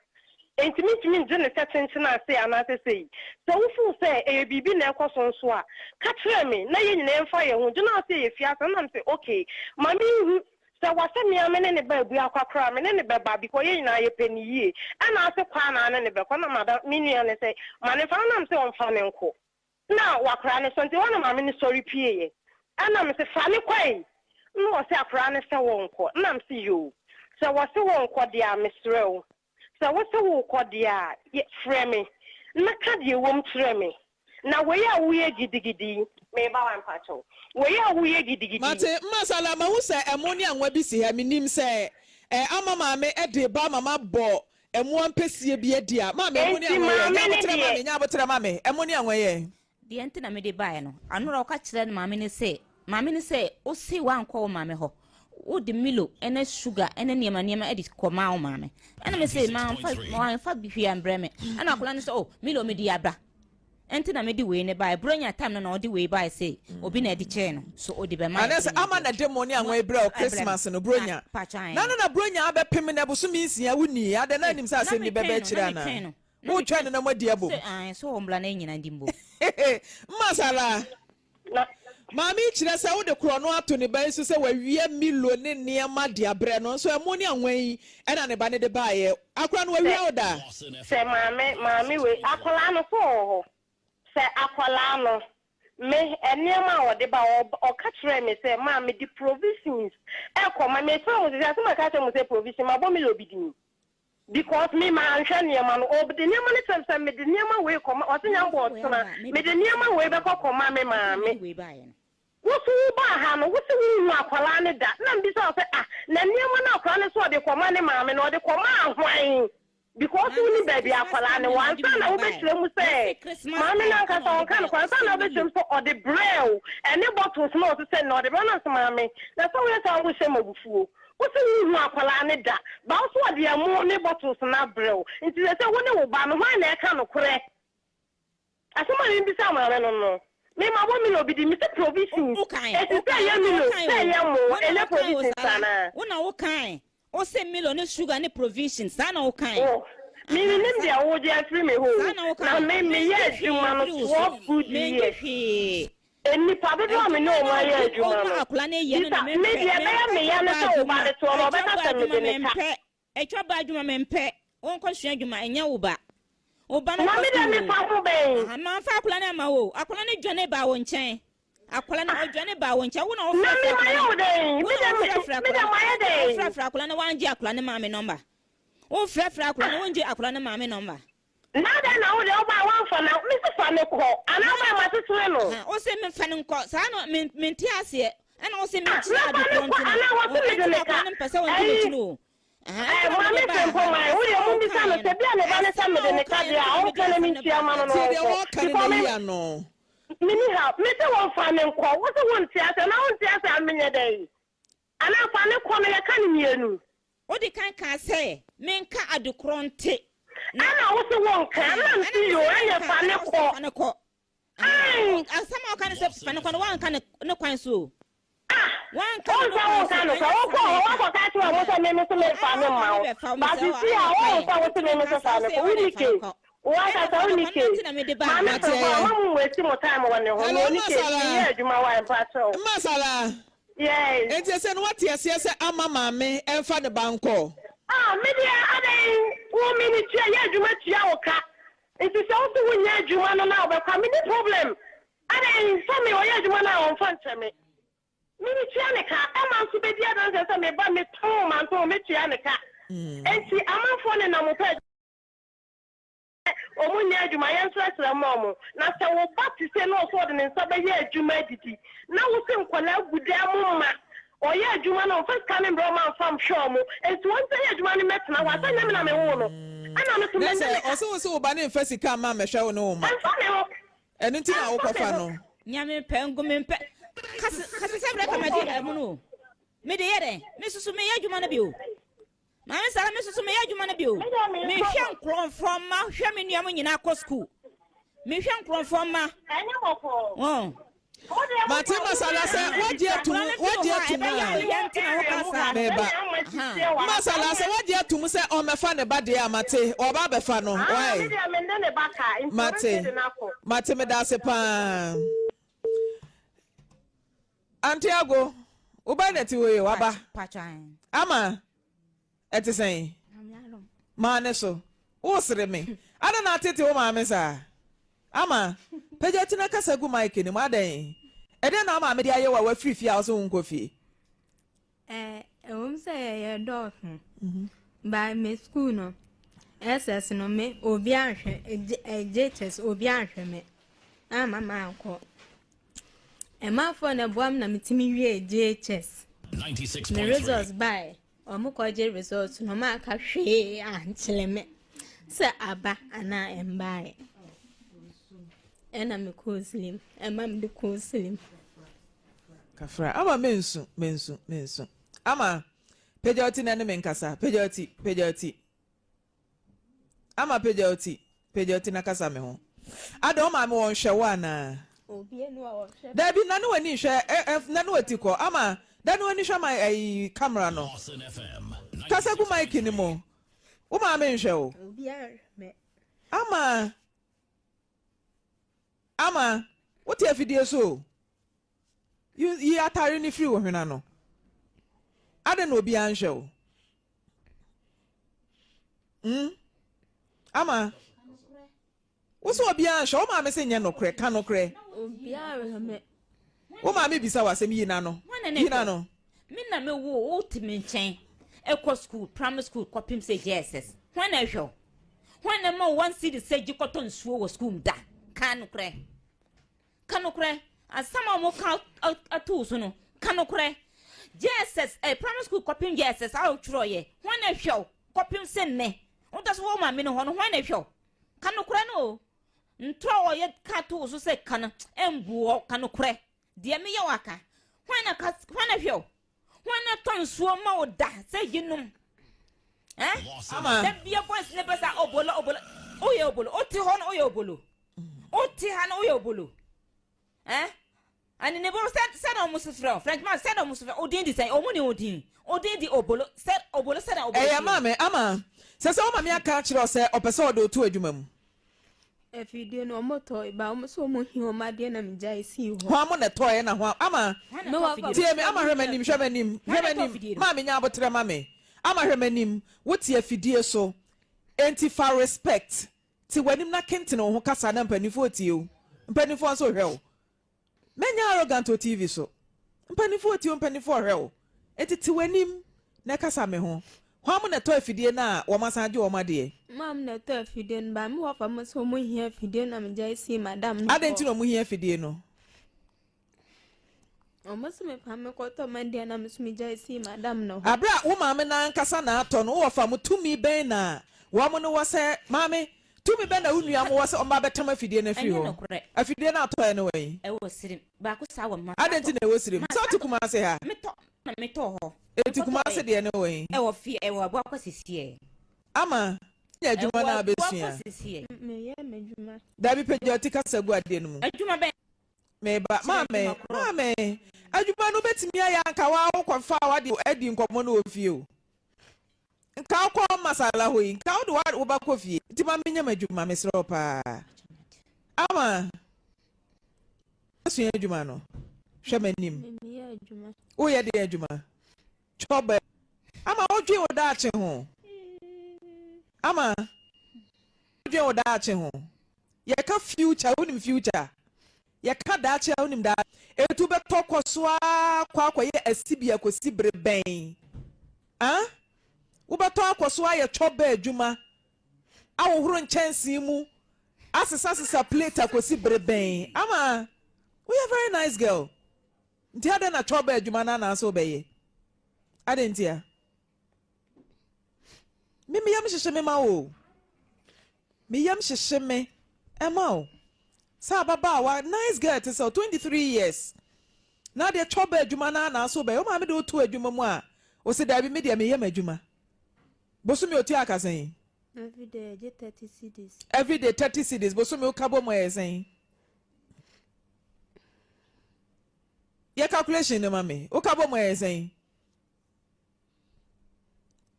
Enti mentumi ngye no sɛ kyenkyen a sei anaasɛ sei. Sɛ wo feel sɛ ɛyɛ biribi na ɛrekɔ so nso a, ka kyerɛ me na yɛn nyinaa yɛmfa yɛn ho. Gyina hɔ sɛ yɛfie ase no, na mese okay, ma menhu Sɛ wɔsɛ me a me ne no ba Abuakwa koraa a, me ne no bɛba because yɛn nyinaa yɛpɛ no yie. Ɛna ase kɔ a na ne no bɛkɔ na madam, me nua no sɛ ma no mfa no na mese ɔmfa no nkɔ. Na wakora no so nti hɔ na maame no sɔre pieeɛ. Ɛna mese fa no kɔ ei! Na ɔse akwadaa no sɛ wɔnkɔ. Na mese yoo, sɛ wɔse wɔnkɔ deɛ a mesrɛ wo, Sɛ wose worekɔ deɛ a, yɛ, frɛ me, na ka deɛ ɛwom kyerɛ me. Na wei a woyɛ gidigidi yi, mereba wa mpakyɛw, wei a woyɛ gidigidi yi. Mate, mma Sala, mahu sɛ ɛmo ne anwa bi si ha, mennim sɛ ɛ, ama maame de reba ama mabɔ ɛmo ampesie bi adi a. Maame, ɛmo ne Enti anwa yɛ? maame Nya no aboterɛ ma deɛ. me, nya aboterɛ ma me, ɛmo ne anwa yɛ? Deɛ nti na mede baeɛ no, Anora ɔka kyerɛɛ ne maame no sɛ, Maame no sɛ, wose woankɔ wo maame hɔ, wode Milo ne sugar ne nneɛma nneɛma de kɔmaa wo maame. Ɛna me se, mamfa, wamfa hwee ambrɛ me. Ɛna akwadaa no sɛ, oh, Milo mede aba. Ɛnti na mede wei ne baeɛ. Buronya time no na ɔde wei baeɛ sɛ obi na ɛde kyɛɛ no, so ɔde bɛma yɛ Anaasɛ Buronya ama na deɛ. de mo ne Mo anwa yi brɛ wo ɛbrɛ me. Christmas no, Buronya. Pakyɛ ae. Na na na Buronya abɛpem nnɛ bosome nsia, wonni, adɛn na Ei, anim sɛ na asɛm bi bɛba metwɛn no, na akyire anaa? metwɛn no. Na Wotwɛn no na moadi abom. Sɛ ae, sɛ ɔmmra na yɛn nyinaa ndi mbom. Mma Sara, Na. Maame yi kyerɛ sɛ wode korɔno ato ne ba yi so sɛ wawia Milo ne nneɛma de abrɛ no, nso ɛmo ne anwa yi na ne ba no de baeɛ. Akora no wawia wo da? Sɛ maame, maame wei, akwadaa no, sɛ ɔwɔ hɔ? Sɛ akwadaa no, me, nneɛma a ɔde ba, ɔ, ɔka kyerɛɛ me sɛ, maa mede provisions rekɔma, mekyerɛ mo sɛ, asɛm a meka kyerɛ mo sɛ provision, mabɔ Milo bi din. Because me manhwɛ nneɛma no, ɔde nneɛma no kyerɛ me sɛ mede nneɛma wei kɔma, ɔse Nyambɔ ɔkyena mede nneɛma wei bɛkɔ kɔma me maame. Wo so wo baa ha no, wo se wo nhu akwadaa no da, na mebisa wo sɛ ah, na nneɛma no akwadaa no se ɔde kɔma ne maame no, ɔde kɔmaa hwan? Because wo nim baabi a akwadaa no wɔ, ansa na wobɛkyerɛ mu sɛ maame no ankasa ɔnka nokorɛ, ansa na wobɛkyerɛ mu sɛ ɔde brɛɛ wo, ɛne bottles no a ɔse sɛ nnɛ ɔde brɛ wo, na mese maame, na sɛ woyɛ saa a wohyɛ me abufuo. Wo se wo nhu akwadaa no da, but wo se ɔde ɛmo ne bottles no abrɛ wo, nti sɛsɛ wo ne wo ba no hwan na ɛka nokorɛ? Asɛm a mebisaa maame no no, me mabɔ Milo bi din, mese provisions, Wo kae, enti wo sɛ kae, ɛyɛ wo na Milo, wo kae sɛ o, ɛyɛ mo, wo na ɛnyɛ wo kae o provisions Sara, anaa? wo na wo kae, wo se Milo ne sugar ne provisions, saa na wo kae, Oh, me aha, mennim saa, deɛ wogye afiri me hɔ saa o, na wo na kae, me meyɛ mengye hwee adwuma no mfiri wo so, 12 good mengye years. hwee. Nnipa dodoɔ a me ne Adwuma wɔn no a ayɛ ɔde adwuma ɔma no, akwadaa no yɛ no bisa, na me mempɛ, deɛ ɛbɛyɛ mempɛ me ya ne twaba sɛ wo ba adwuma, no toɔ no, ɔbɛka twaba sɛ adwuma mede ne ka. mempɛ, twaba adwuma mempɛ, wonkɔ sua adwuma, ɛnyɛ wo ba, wo ba no Na kɔ me deɛ sukuu mefa o, ho bɛn? aha, mamfa akwadaa no amma wo o, akwadaa no dwane baa wo nkyɛn, akwadaa no ɔdwane baa wo nkyɛn, wo na Na wofrɛfrɛ me akwadaa mayɛ no, wo dɛn? wo Me na deɛ me, wofrɛfrɛ me akwadaa deɛ no, mayɛ wo na dɛn? wofrɛfrɛ akwadaa no, wangye akwadaa no maame nɔmba, wofrɛfrɛ akwadaa no, wongye akwadaa no maame nɔmba. Na adɛn na wo deɛ wobae woamfa no me se fa no kɔ anaa wobae makyekyere no. Aha, wose memfa no nkɔ saa no me mente aseɛ ɛna wose Ah, menkyerɛ na fa ade no korɔ kɔ nti no anaa oh, wɔse mede ɛnti ne na ka akwadaa no mpɛ sɛ ɔndi ɛyi m'akyi no o Aha, ɛnti eh, na maame mede baa ha Frimpong no mae wo asɛm deɛ a mommisa no wokaeɛ sɛ no bia ne ba ne sɛ asɛm a mede ne ka wokaeɛ deɛ no a nti na mede ɔnka na asɛm no mentua baa ma ha no na Tie no deɛ ɔnkɔ wɔreka no because na me yi ano. menni ha mese wɔmfa no nkɔ wo se wonte aseɛ na wonte aseɛ a menyɛ dɛn anaa fa no kɔ no yɛka no mmienu. Wode kan kaa sɛ menka ade korɔ nte na. Ɛna wo se wonka, Ɛɛ, ɛna ɛna mese mese yoo, ɛneɛ menka, fa ɛna no wo se kɔ. fa no kɔ. Aha, Ae! wo, asɛm a woka ne sɛ fa no kɔ no, woanka ne, ne kwan so o. Ah! Woanka no Wonsa ne kwan so, wonka no ɛnyɛ kwa, saa wokɔɔ na hɔ, ɛka. woakɔka akyerɛ wɔn Aha, sɛ me mese o, memfa ɛna no woka mma wo, mebɛfa wo, but mesrɛ wo a, seesei ɛna a ɛfa wohu yɛn. sɛ wose me Wontumi nka mese saa, fa wo no se kɔ, ɛhɔ na wonni ɛfa no case. kɔ. Wo Ɛna ankasa fa no wonni kɔ, no nti case. na mede baa Maame ha Mate no. Frimpong, ɛyɛ. mma mo waste mo time wɔ ne ho, Hello, na ɔnni case, Masala. meyɛ adwuma why, mpakyɛw. Masala. Yes. Enti ɛsɛ no wate aseɛ sɛ ama maame ɛmfa ne ba nkɔ. Ah me deɛ adɛn wo me ne tua yɛ adwuma tua wo ka nti sɛ wo se wo nyɛ adwuma no na wobɛkɔ a me ni problem adɛn sɛ me ɔyɛ adwuma no a ɔmfa nkyɛ me me ne tua ne ka ɛma nso bɛdi adanseɛ sɛ me ba me tɔn mantɔn me tua ne ka nti amanfoɔ ne nam pɛ Sɛ wɔn nyɛ adwuma, yɛnsrɛsrɛ mma wɔn. Na sɛ wo ba te sei na ɔsɛ ɔde ne nsa bɛyɛ adwuma adidi, na wo se nkwadaa gu dan mu ma ɔyɛ adwuma no, ɔmfa sika no mbrɛ wɔn amfa mhwɛ wɔn, nti wɔn nsa yɛ adwuma no mmɛtena hɔ a, sɛ nyɛ me na mewoo no, ɛna me nso Na manya sɛ me ka. ɔse wo se wo ba no mfa sika mma mmɛhwɛ wo ne wo mma, Ɛmfa me ho. ɛno nti na Ɛmfa me wokɔfa ho. no. Nyame mpɛ ngu me mpɛ kase kase sɛ brɛ kama di ɛmono o me de yɛ dɛn me soso me yɛ adwuma no bi o Maame Sara, me nso so meyɛ adwuma no bi o. Mehwɛ nkurɔfoɔ mma, hwɛ me nua mo nyinaa kɔ sukuu. Mehwɛ nkurɔfoɔ mma. Ɛnyɛ bɔkɔɔ. Wɔn. Mate Masala sɛ woagye atum woagye atum a meba Masala sɛ woagye atum sɛ ɔmmɛfa ne ba deɛ a mate ɔba abɛfa no why mate mate meda ase paa Auntie Ago wo ba na ti hɔ yi waba ama Ɛte sɛn? Maa ne so. Woresere me. Adɛn na atete wo maame saa? Ama, pagya ti na kasa gu mic no mu. Adɛn? Ɛdeɛn na wo maame de ayɛ wo a woafiri fie a wose wonkɔ fie? Ɛɛ, ɛwom sɛ yɛyɛ dɔɔso, but me school no, SS no, me obi anhwɛ, JHS obi anhwɛ me, amma mankɔ. Ɛmanfoɔ na ɛboa me na metumi wiee JHS. Me results baeɛ, wɔn kɔgye results no, wɔn anka hwee ankyerɛ me sɛ aba anaa ɛmbaeɛ. Ɛna mekɔɔ slim, ɛma mede kɔɔ slim. Kafra, ama mensu, mensu, mensu. Ama, pagya wo ti na ne me nkasa, pagya wo ti, pagya wo ti. Ama pagya wo ti, pagya wo ti na kasa me ho. Adɛn wo maame wɔnhwɛ wo anaa? Dabi nane w'ani nhwɛ ɛ ɛ nane w'ati kɔ ama dane w'ani hwɛ ma ɛyi camera no. Kasa gu mic no mu. Wo maame nhwɛ wo. Ama ama wote afidie so o. Yi yi atare no firi wo hwene ano. Adɛn na obiara nhwɛ wo? Mm. Ama. Wo sɛ obiara nhwɛ wo maame sɛ nyɛ nokorɛ ka nokorɛ. Obiara nhwɛ me. Wo maame bisa w'asɛm yi n'ano. Yi n'ano. Me na me wo wo te me nkyɛn ɛkɔ school primary school kɔpem sɛ JSS. Hwan na ɛhwɛ wo? Hwan na ɛma wo one cedi sɛ gye kɔtɔ nsuo wɔ school mu da? Ka nokorɛ. Ka nokorɛ. Asɛm a wɔka ato wo so no, ka nokorɛ. JSS, eh, primary school kɔpem JSS a wotwerɛeɛ, hwan na ɛhwɛ wo kɔpem sɛ nnɛ? Woda so wɔ wo maame no hɔ no, hwan na ɛhwɛ wo? Ka nokorɛ no o. Ntorɔ a wɔyɛ ka to wo so sɛ ka no, ɛmbu hɔ. Ka nokorɛ. Deɛ meyɛ wo aka. Hwan na ka, hwan na hwɛ wo? Hwan na tɔ nsuo ma wo da sɛ gye nom? Eh? Ama. Da bia boys ne bɛsa obolo obolo. Woyɛ obolo. Wote hɔ no woyɛ obolo. Wote ha no woyɛ obolo. Eh? Ani ne bo sɛ sɛ na wɔn so frɛ wo. French man sɛ na wɔn so frɛ wo. Odin di sɛn? Wɔn ni odin. Odin di obolo. Sɛ obolo sɛ na obolo. Ɛyɛ maame ama. Sɛ sɛ wo maame aka akyerɛ wo sɛ ɔpɛ sɛ ɔde wo to adwuma mu. Afidie no ɔmo tɔe ba ɔmo sɛ ɔmo hia ɔmo adeɛ na me gyae sii hɔ. Hwan mo na ɛtɔeɛ na hwan ama tie me ama hwɛ m'anim hwɛ m'anim hwɛ m'anim maame nya aboterɛ ma me ama hwɛ m'anim wo te afidie so enti fa respect te w'anim na kentene wo ho kasa na mpanimfoɔ tie wo mpanimfoɔ nso hwɛ wo Mɛnyɛ arrogant wɔ TV so. Mpaninfoɔ tie wo, mpaninfoɔ hwɛ wo. Enti te w'anim na kasa me ho. Hwan mo na ɛtɔ afidie no a wɔn asan agye wɔn adeɛ? Mom na ɛtɔ afidie no, but me wɔfa mo sɛ wɔn hia afidie no na me gyae sii madam no Adɛn nti na wɔn hia afidie no? Wɔn se me pa me kɔtɔ m'adeɛ na me so me gyae sii madam no hɔ. Abere a wo maame no ankasa na atɔ no, wo wɔfa mo tumi bɛn na wɔn no wɔ sɛ, maame, Tumi bɛn na wo nua mo wɔ sɛ ɔmma abɛtam afidie no afiri Ɛnyɛ hɔ? nokorɛ. Afidie no a atɔeɛ no wɔ he? Ɛwɔ Sirim. Baako saa wɔ me. Adɛn nti na ɛwɔ Sirim? Sɛ wote Kumase ha? Metɔ na metɔɔ hɔ. Enti Kumase deɛ no wɔ he? Ɛwɔ fie, ɛwɔ Abuakwa sisiɛ. Ama, nya adwuma Ɛwɔ no a Abuakwa bɛsua. sisiɛ. Meyɛ m'adwuma. Dabi, pagya wo ti kasa gu adeɛ no mu. Adwuma bɛn? Meba. Kyerɛ Maame, adwuma korɔ. maame, adwuma no wobɛtumi ayɛ a anka woa wokɔfaa w'adeɛ adi nkɔmmɔ no wɔ fie o. Nka wokɔ masala hɔ yi nka wode wo ba kɔ fie nti ma menyɛ m'adwuma mesrɛ wo paa ama sua adwuma no hwɛ m'anim woyɛ deɛ adwuma twɔbɛ ama wodwen wo daakye ho ama wodwen wo daakye ho yɛka future wonim future Yɛka daakye a, wonim daakye. Etu bɛtɔ kɔ so ara kɔ akɔyɛ asibea kɔsi bere bɛn? Ah? Wobɛtɔ akɔ so ayɛ twɔba adwuma, ahohoro nkyɛnsee mu, asesasesa plate akɔsi bere bɛn? Ama, woyɛ very nice girl. Nti adɛn na twɔba adwuma no anaasɛ wobɛyɛ? Adɛn ntia? Me me yam hyehye me ma wo o. Me yam hyehye me ma wo. Sɛ ababaawa, nice girl te sɛ wo, 23 years, na adeɛ twɔ ba adwuma no ara na aso bɛyɛ. Wo maame de wo to adwuma mu a, ɔse daabi me deɛ meyɛ m'adwuma. Bosome otua ka sɛn? Everyday yɛgye 30 cedis. Everyday 30 cedis, bosome woka bɔ mu ɛyɛ sɛn? Yɛ calculation no ma me, woka bɔ mu ɛyɛ sɛn?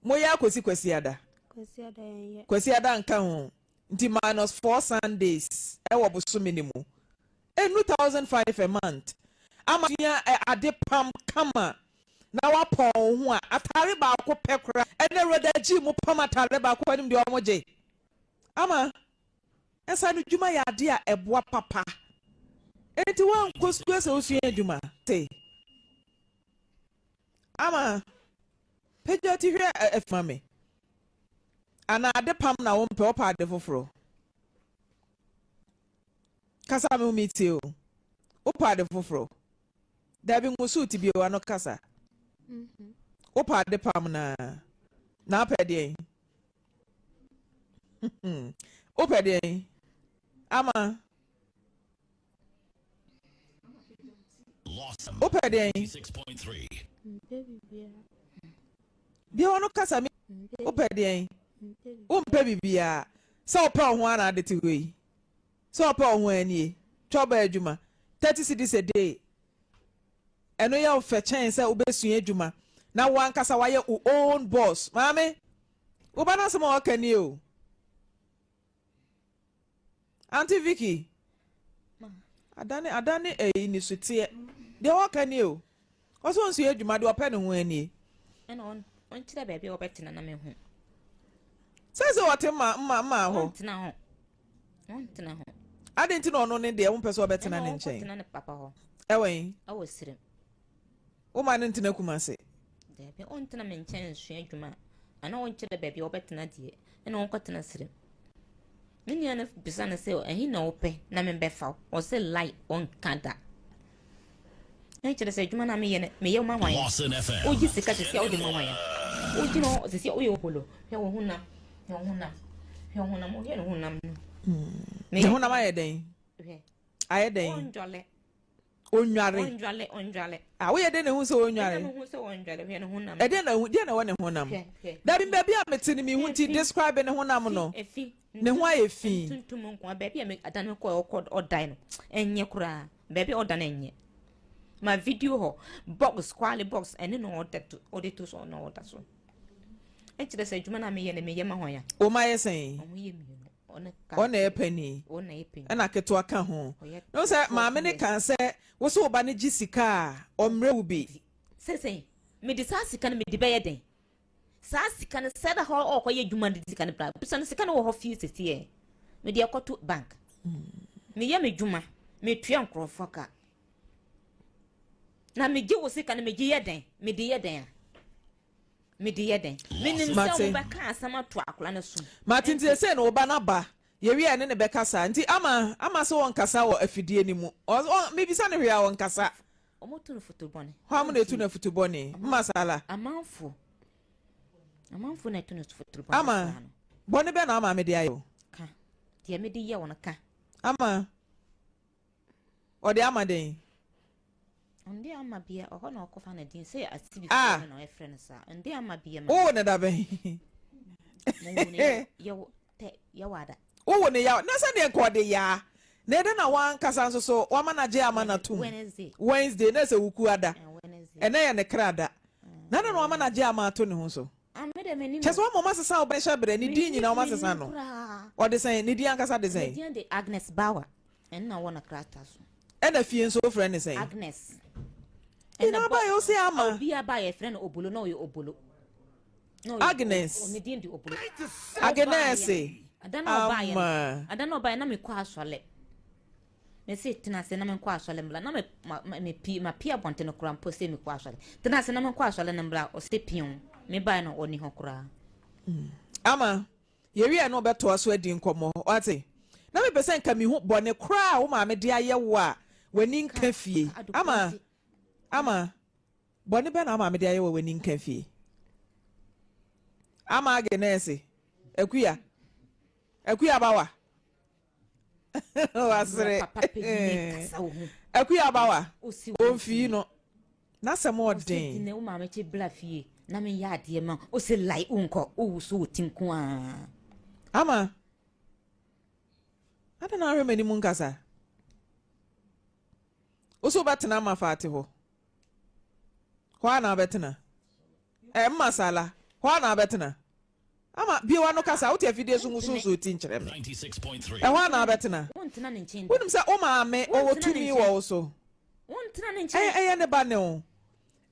Moyɛ akɔsi Kwasiada? Kwasiada yɛnyɛ. Kwasiada nka ho, nti minus 4 Sundays ɛwɔ bosome no mu. Ɛnnu 1005 a month. Ama sua ade pam kama na wapɔn wo ho a, atare baako pɛ koraa. Ɛnɛ Rhoda G mo pam atare baako anim deɛ ɔmo gye. Ama nsa no dwuma yɛ ade a ɛboa papa. Enti woankɔ sukuu sɛ wosua adwuma te. Ama pagya ti hwɛ afima me. Ana ade pam na wompɛ, wopɛ ade foforɔ. Kasa me ho metie o. Wopɛ ade foforɔ. Dabi nwosu ti bio ano kasa. Wopɛ ade pam na na apɛ deɛn? Wopɛ deɛn? Ama wopɛ deɛn? Mpɛ biribiara. Bia no kasa mi. Wopɛ deɛn? Wompɛ biribiara. Sɛ wopɛ wo ho ana ade te hɔ yi. Sɛ wopɛ wo ho anie. Twɛ adwuma. 30 cedis a day. Ɛno yɛ wo fɛ kyɛn sɛ wobɛsua adwuma na wo ankasa wayɛ wo own boss. Maame, woba no asɛm a wɔka nie o. Auntie Vicky, adane adane ɛyi ni so teɛ. Deɛ wɔka nie o. Ɔsɛ onsua adwuma deɛ ɔpɛ ne ho anie. Ɛna ɔnkyerɛ baabi a wɔbɛtena na mehu. Sɛ wɔte mma mma mma hɔ. Ɔntena hɔ. Ɔntena hɔ. Adi nti na ɔno ne deɛ wompɛ sɛ ɔbɛtena ne nkyɛn. Ɔnkɔtena ne papa hɔ. Ɛwɔ yi. Ɛwɔ Sirem. Woma ne ntena Kumase. Daabi, ɔntena me nkyɛn nsua adwuma. Ana ɔnkyerɛ baabi a wɔbɛtena deɛ. Ɛna ɔnkɔtena Sirem. Me nua no bisa no sɛ ɛhe na wopɛ na mebɛfa wo. Ɔsɛ lai ɔnka da. Ɛnkyerɛ sɛ adwuma no a meyɛ no meyɛ ma hwan? Wogye sika sisi a wode ma hwan? Wogyina hɔ sisi a woyɛ obolo. Hwɛ wo honam. Hwɛ wo honam. Hwɛ wo honam. Wohwɛ ne honam no. Ne honam ayɛ dɛn? Hwɛ. Ayɛ dɛn? Ɔndwale. Onware. Ɔndwale ɔndwale. Ah, woyɛ dɛn na ehu sɛ onware? Ɛna mehu sɛ ɔndwale. Hwɛ ne honam. Ɛdeɛ na ehu deɛ na ɛwɔ ne honam. Hwɛ hwɛ. Dabi baabi a mete no mehu nti describe ne honam no. Efi. Ne ho ayɛ fi. Tuntum nko a baabi a me adan me kɔ ɔkɔ ɔdan no ɛnyɛ koraa. Baabi a ɔda no ɛnyɛ. Ma video hɔ box kwale box ɛne na ɔda to ɔde to so na ɔda so. Ɛkyerɛ sɛ adwuma na meyɛ no meyɛ ma hɔn ya. Wo ma yɛ sɛn? Ɔmo yɛ mmienu. Ɔne ka. Ɔna yɛ panin. Ɔna yɛ panin. Ɛna ketewa ka ho. Ɔyɛ No sɛ maame ne kan sɛ wo sɛ wo ba ne gye sika a ɔmmerɛ wo bi. Sɛsɛn mede saa sika no mede bɛyɛ den. Saa sika no sɛ da hɔ ɔkɔyɛ adwuma de sika no bra. Bisa no sika no wɔ hɔ fie sisi yɛ. Mede ɛkɔto bank. Meyɛ me dwuma. Metua nkurɔfoɔ ka. Na megye wo sika no megye yɛ den. Mede yɛ den a. Mede yɛ den. Menim sɛ wobɛka asɛm ato akora no so. Mate nti sɛ na wo ba no ba yɛwie a ne ne bɛkasa nti ama ama sɛ wɔnkasa wɔ afidie no mu. Mebisa no hwee a wɔnkasa. Ɔmo to no foto bɔne. Hɔ mo na etu no afutu bɔne. Mma sala. Amanfo. Amanfo na etu no foto bɔne. Ama bɔne bɛ na ama mede ayɛ o. Ka. Deɛ mede yɛ wɔn ka. Ama ɔde ama den. Ɔnde ama bia ɔhɔ na ɔkɔfa ne din sɛ asibi Ah. na ɔyɛfrɛ no saa. Ɔnde ama bia ma. Wo ne da bɛn. Yɛwɔ tɛ yɛwɔ ada. Wo ne yaw na sɛ deɛ nka ɔde yaa. Na ɛdɛ na wankasa nso so wama na gye ama na tum. Wednesday. Wednesday na sɛ wuku ada. Wednesday. Ɛnɛ yɛ ne kra da. Na na wama na gye ama ato ne ho so. Ah, me de m'anim. Kyɛ sɛ wɔn mo asesa wo bɛhyɛ brɛ ne din nyinaa wɔn asesa no. Ɔde sɛn ne din ankasa de Ne sɛn. din de Agnes Bauer. Ɛno na wɔ na krataa so. Ɛna fie nso wofrɛ ne sɛn. Agnes. Ɛna aba yɛ ose ama. Obi aba yɛ frɛ no Obolo na ɔyɛ Obolo. Na ɔyɛ Agnes. Ne din de Obolo. Agnes. Ada na ɔbaayɛ no. Ama. Ada na ɔbaayɛ na mekɔ asɔle. Mese tena ase na menkɔ asɔle mbra na me ma ma me pi ma pi abɔnten koraa mpo sɛ mekɔ asɔle. Tena ase na menkɔ asɔle no mbra ɔsɛ pion. Me bae no ɔni hɔ koraa. Ama yɛwie a na ɔbɛtoa so adi nkɔmmɔ wate. Na mepɛ sɛ nka mehu bɔne koraa a wo maame de ayɛ wo a w'ani nka fie. Ama ama bɔne bɛ na wo maame de ayɛ wɔ w'ani nka fie. Ama Agnes Akuya Akuya bawa. Wasere. Papa panyin kasa wo ho. Akuya bawa. Osi wo Omfii no. N'asɛm Ɔsi ɔden. ne wo maame kye bla fie na me yɛ adeɛ ma ɔsi lai wonkɔ wowu so wo ti nko a. Ama, adɛn na wohwɛ m'anim nkasa? Wo so wobɛtena ama faate hɔ? Hɔ a na wobɛtena? Ɛ mma sala, hɔ a na wobɛtena? Ama, bue w'ano kasa, wote afidie so nwosowosow ti nkyerɛ me. Ɛhɔ a na wobɛtena? Wonim sɛ wo maame ɔwɔ tumi wɔ wo so. Ɛyɛ ɛyɛ ne ba ne wo.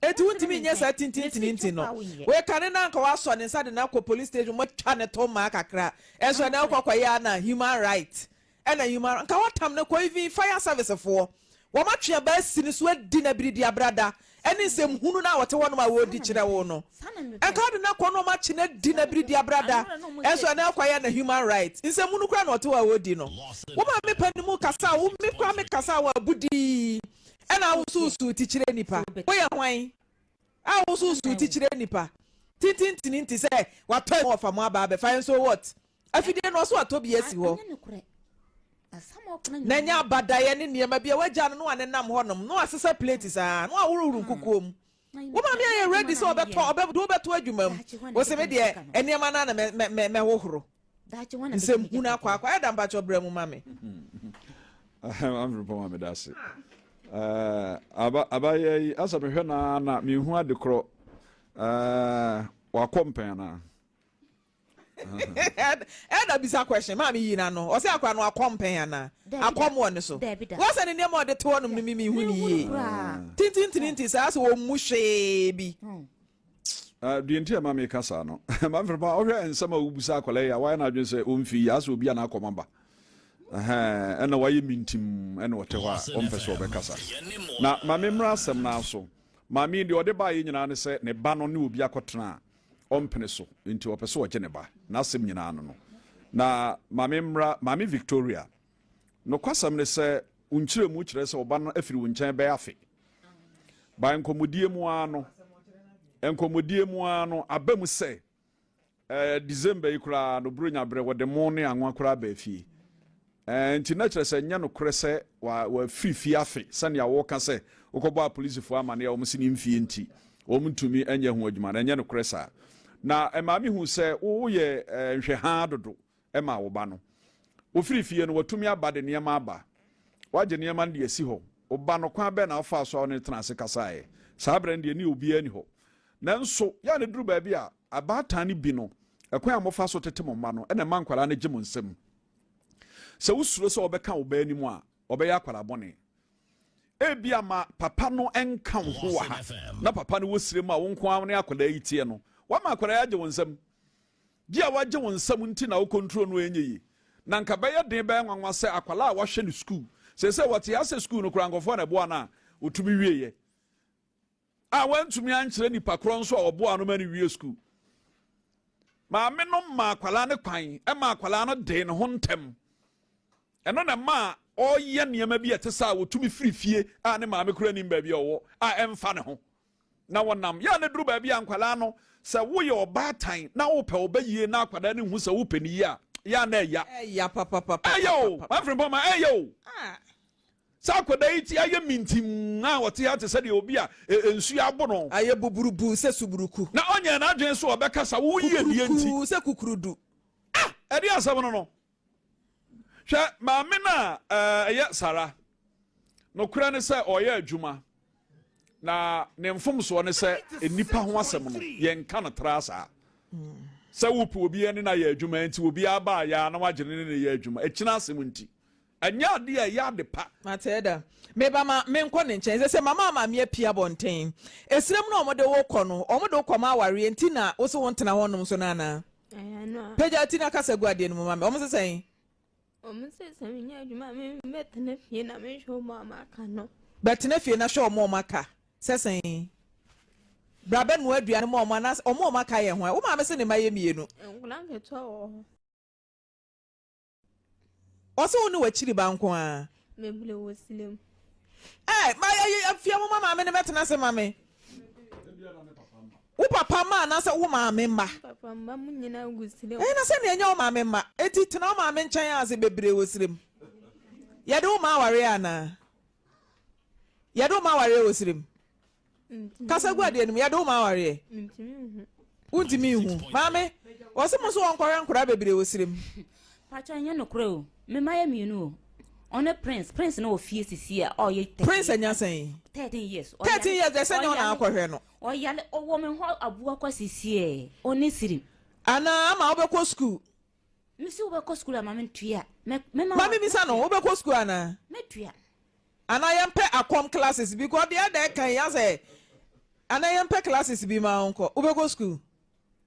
Enti wontumi nyɛ saa tintintininti no. Wei kane no anka wasɔ ne nsa de no akɔ police station moatwa ne to mmaa kakra. Ɛnso ɛnɛ wokɔ kɔyɛ a na human right ɛna human nka watam no kɔ even fire service foɔ wɔn atwe aba asi ne so adi no abiridi abrada ɛne nsɛm hunu no a wɔte hɔnom a wɔredi kyerɛ wo no. Nka wode no akɔ na wɔn akye no adi no abiridi abrada. Ɛnso ɛnɛ wokɔyɛ na human right nsɛm hunu koraa na ɔte hɔ a wɔredi no. Wo maame pa ne mu kasa a wo me koraa me kasa a wɔ abudii. Ɛna wosuusuu ti kyerɛ nnipa. Woyɛ hwan a wosuusuu ti kyerɛ nnipa? Tintintini nti sɛ watɔ mu ɔfa mu aba abɛfa and so what? Afidie no ɔso atɔ bi asi hɔ. Na ɛnyɛ abadaeɛ ne nneɛma bi a wagya no na wanenam hɔnom na wasesa plate saa na waworoworo nkukuo mu. Wo maame ayɛ ready sɛ ɔbɛtɔ ɔbɛ de wobɛto adwuma mu. Wo se me deɛ nneɛma no na mɛ mɛ mɛhohoro. Nsɛm hunu akɔ akɔ ayɛ da mpakyɛ brɛ mu ma me. Amfiri pɔn meda ase. Aba abayɛ yi asɛ mehwɛ na na mehu ade korɔ wakɔ mpɛn anaa. Ɛda bisa question maame yi na no ɔsɛ akora no akɔ mpɛn anaa akɔm wɔ ne so wɔsɛ ne nneɛma ɔde to hɔnom no mimi hu ne yie tintintinti saa sɛ wɔn mu hwee bi. Deɛ nti a ɛma meka saa no, Manfred pa ɔhwɛ nsɛm a wobisa akwadaa yi a wayɛ n'adwene sɛ ɔmfi yi asɛ obi a n'akɔm aba ɛna wayɛ mintim ɛna ɔte hɔ a ɔmpɛ sɛ ɔbɛkasa. Na ma memmra asɛm no aso. Maame yi deɛ ɔde baeɛ nyinaa ne sɛ ne ba no ne obi akɔtena a ɔmpene so nti ɔpɛ sɛ ɔgye ne ba. N'asɛm nyinaa no no. Na ma memmra Maame Victoria. Nokwasɛm ne sɛ wo nkyerɛmu kyerɛ sɛ ɔba no afiri wo nkyɛn bɛyɛ afe. By nkɔmmɔdie mu ara no, nkɔmmɔdie mu ara no, aba mu sɛ eh, December yi koraa no, Buronya berɛ, wɔde mo ne anwa koraa baa fie. Eh, nti na kyerɛ sɛ nyɛ nokorɛ sɛ wafiri fie afe sɛnea wɔka sɛ wokɔbɔ apolisifoɔ amaneɛ a wɔn se ne mfie nti wɔn ntumi nyɛ ho adwuma no, ɛnyɛ nokorɛ saa. Na ɛmaa mehu sɛ woyɛ eh, nhwɛhaa dodo ma wo ba no. Wofiri fie no, watumi aba de nneɛma aba. Wagye nneɛma no de asi hɔ. Wo ba no, kwan bɛn na wofaa so a wo ne no tenaa ase kasaeɛ? Saa berɛ no deɛ, ne obiara nni hɔ. Nanso, yɛ a na ɛduru baabi a, abaatan no bi no, ɛkwan a mofa so tete mo mma no na ɛma nkwadaa no gye mo nsam. Sɛ wosuro sɛ wɔbɛka wo ba anim a, ɔbɛyɛ akwadaa bɔne. Ebia ma papa no nka wo ho wɔ ha, na papa no wɔ sire mu a wo nko ara ne akwadaa yi teɛ no, woama akwadaa yi agye wo nsam. Gye a wagye wo nsam nti na wo control no ɛnyɛ yie. Na nka bɛyɛ den bɛyɛ nwanwa sɛ akwadaa a wahwɛ no sukuu, seesei wɔte ha sɛ sukuu no koraa nkurɔfoɔ na ɛboa no a ɔtumi wieɛ, a wantumi ankyerɛ nipa korɔ nso a ɔboa no ma no wie sukuu. Maame no maa akwadaa no kwan ma akwadaa no dee ne ho ntɛm. Ɛno na ɛma ɔyɛ nneɛma bi a ɛte sɛ a wɔtumi firi fie a ne maame koraa nim baabi a ɔwɔ a ɛmfa ne ho. Na wɔnam. Yɛ a na ɛduru baabi a nkwadaa no, sɛ woyɛ ɔbaatan na wopɛ wo ba yie na akwadaa no nhu sɛ wopɛ no yie a, yɛ a na ɛya. Ɛya papapapa. Ɛyɛ o, Manfred Mpɔma, ɛyɛ o. Sɛ akwadaa yi ti ayɛ mintim a ɔte ha te sɛ deɛ obi a nsuo abo no. Ayɛ buburubuu sɛ suburuku. Na ɔnyɛɛ n'adwene sɛ ɔbɛkasa, wo yiedie nti. Kukurukuu sɛ kukurudu. Ah! Ɛdeɛn asɛm no no? Hwɛ, maame no a ɛyɛ Sara, nokorɛ ne sɛ ɔyɛ adwuma, na ne mfomsoɔ ne sɛ nnipa ho asɛm no, yɛnka no tra saa. Sɛ wopɛ obi ne no ayɛ adwuma nti, obiara baa yɛ a na wagye ne ne no yɛ adwuma. Ɛkyina asɛm nti, ɛnyɛ adeɛ a ɛyɛ ade pa. Mate ɛda. Meba ma menkɔ ne nkyɛn. Sɛ sɛ mama maame apue abɔnten. Esrem no a wɔde wo kɔ no, wɔde wo kɔma awareɛ nti na wo se wontena hɔnom nso no anaa? Pagya ti na kasa gu adeɛ no mu ma me. Wɔn se sɛn? Wɔn se sɛ menyɛ adwuma a mebɛtena fie na menhwɛ wɔn a maka no. Bɛtena fie na hwɛ wɔn a wɔaka. Sɛ sɛn? Bra bɛnoa aduane ma wɔn anaasɛ wɔn a wɔaka yɛ hwan? Wo maame se ne mma yɛ mmienu. Nkwadaa nketewa wɔ hɔ. Ɔse wo ne w'akyiri ba nko ara. Bebree wɔ sile mu. Ɛɛ ma yɛ afia mo ma maame no mɛtena ase ma me. Wo papa mma anaasɛ wo maame mma? Papa mma mu nyinaa gu sile mu. Ɛɛ na sɛ nea ɛnyɛ wo maame mma. Eti tena wo maame nkyɛn ase bebree wɔ sile mu. Yɛde wo ma awareɛ anaa? Yɛde wo ma awareɛ wɔ sile mu. Kasa gu adeɛ no mu yɛde wo ma awareɛ. Mentumi nhu. Wontumi nhu. Maame, wɔse mo nso wɔnkɔhwɛ nkoraa bebree wɔ serem. Pakyɛ ɛnyɛ nokorɛ o, me mma yɛ mmienu o, ɔne Prince, Prince no wɔ fie sisi a ɔyɛ 13. Prince anya sɛn? 13 years. 13 years deɛ sɛ nyɛ ɔna akɔhwɛ no. Ɔyale, ɔwɔ me hɔ aboa kwa sisi ɛ, ɔne sirim. Anaa ama wobɛkɔ school? Mesi wobɛkɔ school a ma mentua. Mɛma Maame bisa no, wobɛkɔ school anaa? Mɛtua. Anaa yɛmpɛ akɔm classes bi kɔ deɛ ɛda ɛka yi asɛ anaa yɛmpɛ classes bi ma wo nkɔ wobɛkɔ school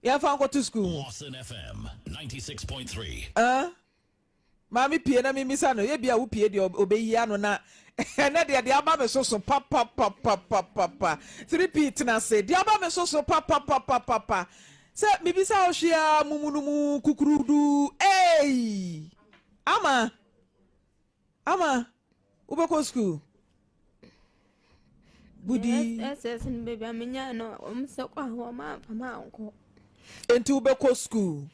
yɛmfa nkɔto school mu. Lawson FM 96.3. Ah maame pie na mimisa no ebia wo pie deɛ ɔbɛyi ano na ɛnɛ deɛ deɛ aba me so so papapapapapa 3p tena ase deɛ aba me so so papapapapapa sɛ mibisa wo hwee a mumunumu kukurudu ei ama Ama wobɛkɔ sukuu? Budi. SS no baabi a menya no wɔn sɛ kɔ a wɔn amfa ma ankɔ. Enti wobɛkɔ sukuu?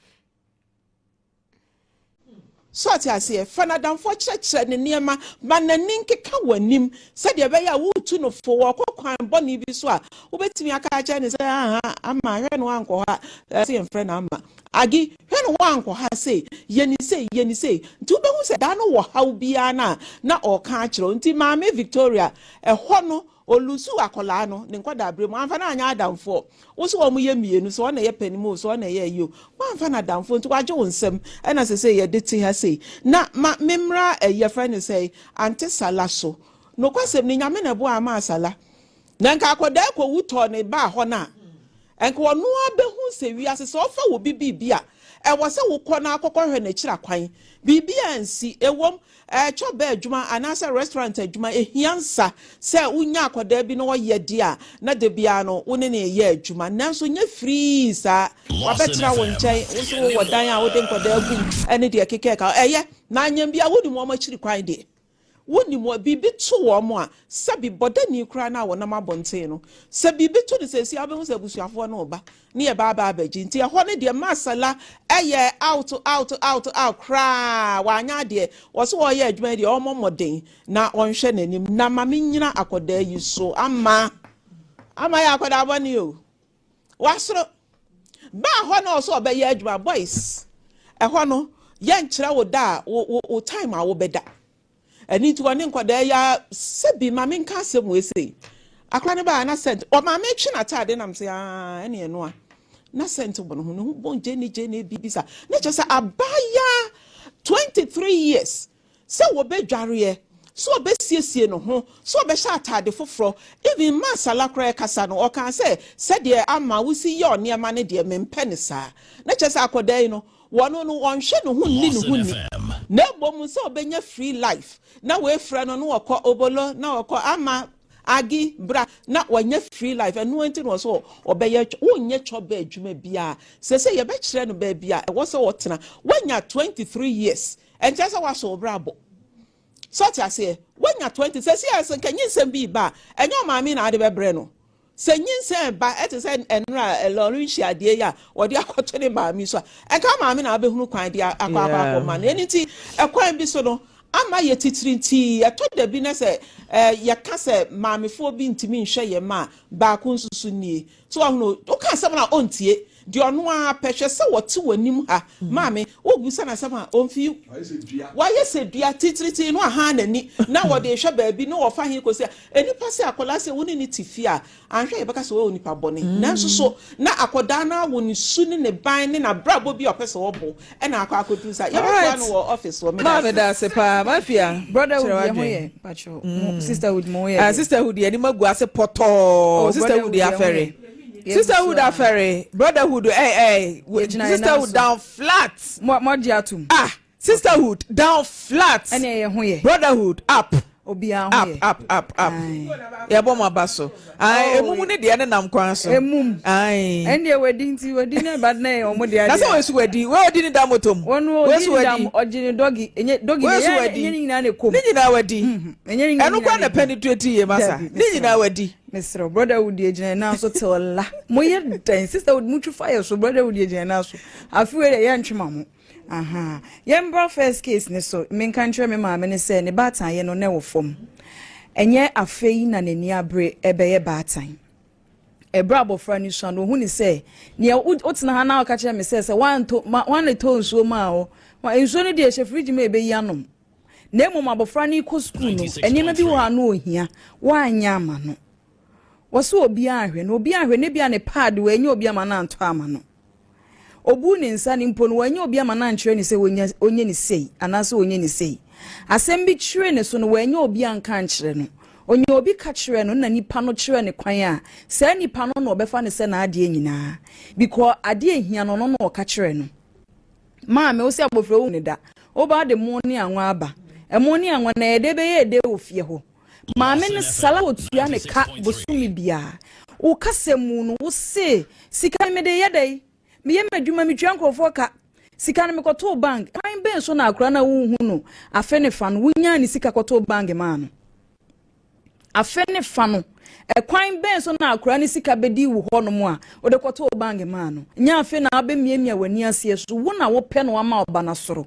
So ɔte aseɛ? Fa no adamfoɔ kyerɛkyerɛ no nneɛma, ma n'ani nkeka w'anim sɛdeɛ ɛbɛyɛ a woretu no fo, ɔrekɔ kwan bɔne bi so a, wobɛtumi aka akyerɛ no sɛ, Aha, Ama, hwɛ no ankɔ hɔ a, ɛsɛ yɛmfrɛ no Ama. Agi, hwɛ no woankɔ ha sei, yɛ no sei, yɛ no sei. Nti wobɛhu sɛ da no wɔ haw biara no a na ɔreka akyerɛ wo. Nti Maame Victoria, ɛhɔ no, ɔlusuu akwadaa no ne nkwadaaberɛ mu, amfa no anyɛ adamfoɔ. Wo se wɔn yɛ mmienu, sɛ ɔno na ɛyɛ panin mu o, sɛ ɔno na ɛyɛ ayi o, woamfa no adamfoɔ nti wagye wo nsam ɛna seesei yɛde te ha sei. Na ma memmra ɛyi, yɛfrɛ no sɛn, Ante Sala so. Nokwasɛm ni, Nyame na ɛboaa maa Sala. Na nka akwadaa kɔwu tɔɔ ne ba hɔ no a, nka ɔno ara bɛhu sɛ wiase sɛ ɔfa obi biribi a, ɛwɔ sɛ wokɔ na akɔkɔhwɛ n'akyiri akwan. Biribi ansi. Ɛwom, chop bar adwuma anaasɛ restaurant adwuma, ɛhia nsa sɛ wonya akwadaa bi na ɔyɛ deɛ a, na da biara no wo ne no reyɛ adwuma. Nanso nyɛ firii saa. Lawson Wabɛtena wo FM, nkyɛn, wo nso yɛne wowɔ mo dan a wode a. nkwadaa gu mu ne deɛ ɛkeka ɛka ho. Ɛyɛ, na anyɛ biara wonim wɔn akyiri kwan deɛ. Wonim wɔn, biribi to wɔn a, sɛbi bɔdani koraa no a wɔnam abɔnten no, sɛ biribi to no seesei a, wobɛhu sɛ abusuafoɔ no reba ne yɛba aba abɛgye. Nti ɛhɔ no deɛ Masala yɛɛ out out out out koraa, wanyɛ adeɛ. Wɔse wɔreyɛ adwuma yi deɛ ɔmmɔ mmɔden na ɔnhwɛ n'anim. Na ma mennyina akwadaa yi so, Ama, Ama yɛ akwadaa bɔne o. Wasoro. Baa hɔ na ɔsɛ ɔbɛyɛ adwuma boys ɛhɔ no yɛnkyerɛ wo da a wo wo wo time a wobɛda. Ɛno nti ɔne nkwadaa yi a sɛbi ma menka asɛm wei sei. Akora no baa na sɛnt ɔma metwe n'ataade nam sɛ aa ɛne ɛno a na sɛnt bɔ ne ho ne ho bɔn gyene gyene biribi sa na kyerɛ sɛ abaayaa 23 years Sɛ wɔbɛdwareɛ, sɛ ɔbɛsiesie ne ho, sɛ ɔbɛhyɛ ataade foforɔ, even ma Salah koraa ɛkasa no, ɔkaa sɛ, sɛdeɛ ama wosi yɛ ɔneɛma no deɛ, mempɛ no saa. Na kyerɛ sɛ akwadaa yi no, wɔno no ɔnhwɛ ne ho nni ne ho Lawson ni, FM. na mmom sɛ ɔbɛnya free life, na wei frɛ no na ɔkɔ Obolo, na ɔkɔ Ama, Agi, bra, na wanya free life, ɛno nti na ɔsɛ ɔbɛyɛ, wonyɛ chɔbɛ adwuma biara, sɛsɛ yɛbɛkyerɛ no baabi a ɛwɔ sɛ ɔtena, wanya 23 years, Ɛnkyerɛ sɛ woaso wo bra bɔ. So ɔte aseɛ? Woanya 20, sɛsi a sɛ nka nyinsɛn bi reba a, ɛnyɛ ɔmaame na ade bɛbrɛ no. Sɛ nyinsɛn reba, ɛte sɛ nnora Laurentia adeɛ yi a wɔde akɔto ne maame so a, ɛnka maame na abɛhunu kwan de akɔ akɔ akɔ ma no. Ɛno nti, ɛkwan bi so no, ama yɛ titiritii. Ɛtɔ da bi na sɛ yɛka sɛ maamefoɔ bi ntumi nhwɛ yɛn mma a, baako nso so nie. So wahunu? Woka asɛm no a, ɔntie. Deɛ ɔno ara pɛ, hwɛ sɛ ɔte w'anim ha. Maame, wobisa no asɛm a, ɔmfi. Wayɛ sɛ dua titiritii na wahan n'ani na ɔde rehwɛ baabi na ɔfa he kɔsi a. Nnipa sɛ akwadaa sɛ wo ne no te fie a, anhwɛ a yɛbɛka sɛ ɔyɛ onipa bɔne. Nanso so na akwadaa no ara wɔ ne su ne ne ban ne n'abrabɔ bi a ɔpɛ sɛ ɔbɔ na akɔ akɔduru saa. Yɛbɛtoa no wɔ office hɔ. Meda ase paa. Mafia, Brotherhood kyerɛ yɛ ho w'adwene. yɛ patrɔ. Mo sisterhood mo ho yɛ Ah, deɛ. sisterhood yɛ anim agu ase pɔtɔɔ. Oh, Sisterhood brotherhood yɛ yɛ ho afɛre. yɛ. Yɛgu so Sisterhood a. afɛre. Brotherhood eh eh. Yɛgyina yɛn nan Sisterhood so. down flat. Mo mo agye atom. Ah, sisterhood down flat. Ɛne ɛyɛ ho yɛ. Brotherhood up. Obiara ho Up yɛ. up up up. Aye. Yɛbɔ mo aba so. Aye, Oh, emumu ne deɛ ne nam kwan so. Emum. Aye. Ɛndeɛ wadi nti wadi ne ba na ɛyɛ wɔn deɛ Na sɛ adeɛ. wɔn so wadi, wɔn odi ne da moto mu. Wɔn Wɔn odi so ne dam wadi. ɔgye ne dɔgi enye dɔgi Wɔn ne so yɛ wadi. enye ne nyinaa na ekom. Ne nyinaa wadi. Enye ne Ɛno nyinaa kora na na ekom. penetrate yie masa. Dabi, Ne nyinaa mesrɛ. wadi. Mesrɛ wo, brotherhood yɛ gyina yɛn nan so till la. Mo yɛ dɛn? Sisterhood mo twi fa yɛ so, brotherhood yɛ gyina yɛn nan so. Afe wei deɛ yɛntwe ma mo. Aha. Yɛmbra first case ne so. Menka nkyerɛ me maame ne sɛ ne baatan yɛ no na ɛwɔ fam. Ɛnyɛ afei na n'ani abere ɛbɛyɛ baatan. Ɛberɛ a abɔfra no sua no, ɔhu no sɛ, nea wotena ha na woka kyerɛ me sɛ, sɛ woantɔ, ma, hwan na ɛtɔɔ nsuo maa wo? Nsuo no deɛ, hyɛ fridge mu a ɛbɛyi anom. Na mmom abɔfra no rekɔ sukuu no, nneɛma bi wɔ hɔ a na ɔhia, woanyɛ ama no. Wɔse obiara nhwɛ no, obiara nhwɛ no, ebia ne paade, wannya obi ama no antɔ ama no. Obuu ne nsa no mpo no, wannya obi amma no ankyerɛ no sɛ onya, ɔnyɛ no sei anaasɛ ɔnyɛ no sei. Asɛm bi kyeree ne so no, wannya obi anka ankyerɛ no. Ɔnya obi ka kyerɛɛ no na nipa no kyerɛɛ no kwan a, saa nipa no na ɔbɛfa no sɛ n'adeɛ nyinaa. Because adeɛ a ɛhia no, ɔno na ɔka kyerɛ no. Maame, wo sɛ abɔfra wo ne da. Woba de mo ne anwa aba. Ɛmo ne anwa no, ɛyɛ dɛ bɛyɛ dɛ wɔ fie hɔ. Maame no sala otua ne ka bosome biara. Wo kasa mu no wo se sika no mede yɛ dɛn? Meyɛ m'adwuma metua nkurɔfoɔ ka. Sika no mekɔtoo bank. Kwan bɛn so na akwadaa no a wonhu no afe ne fa no wonyaa ne sika kɔtoo bank maa no? Afe ne fa no, ɛkwan bɛn so na akwadaa no sika bɛdii wo hɔnom a wode kɔtoo bank maa no? Nyɛ afe na wabɛmiamia w'ani aseɛ so, wo na wopɛ na wama wo ba no asoro.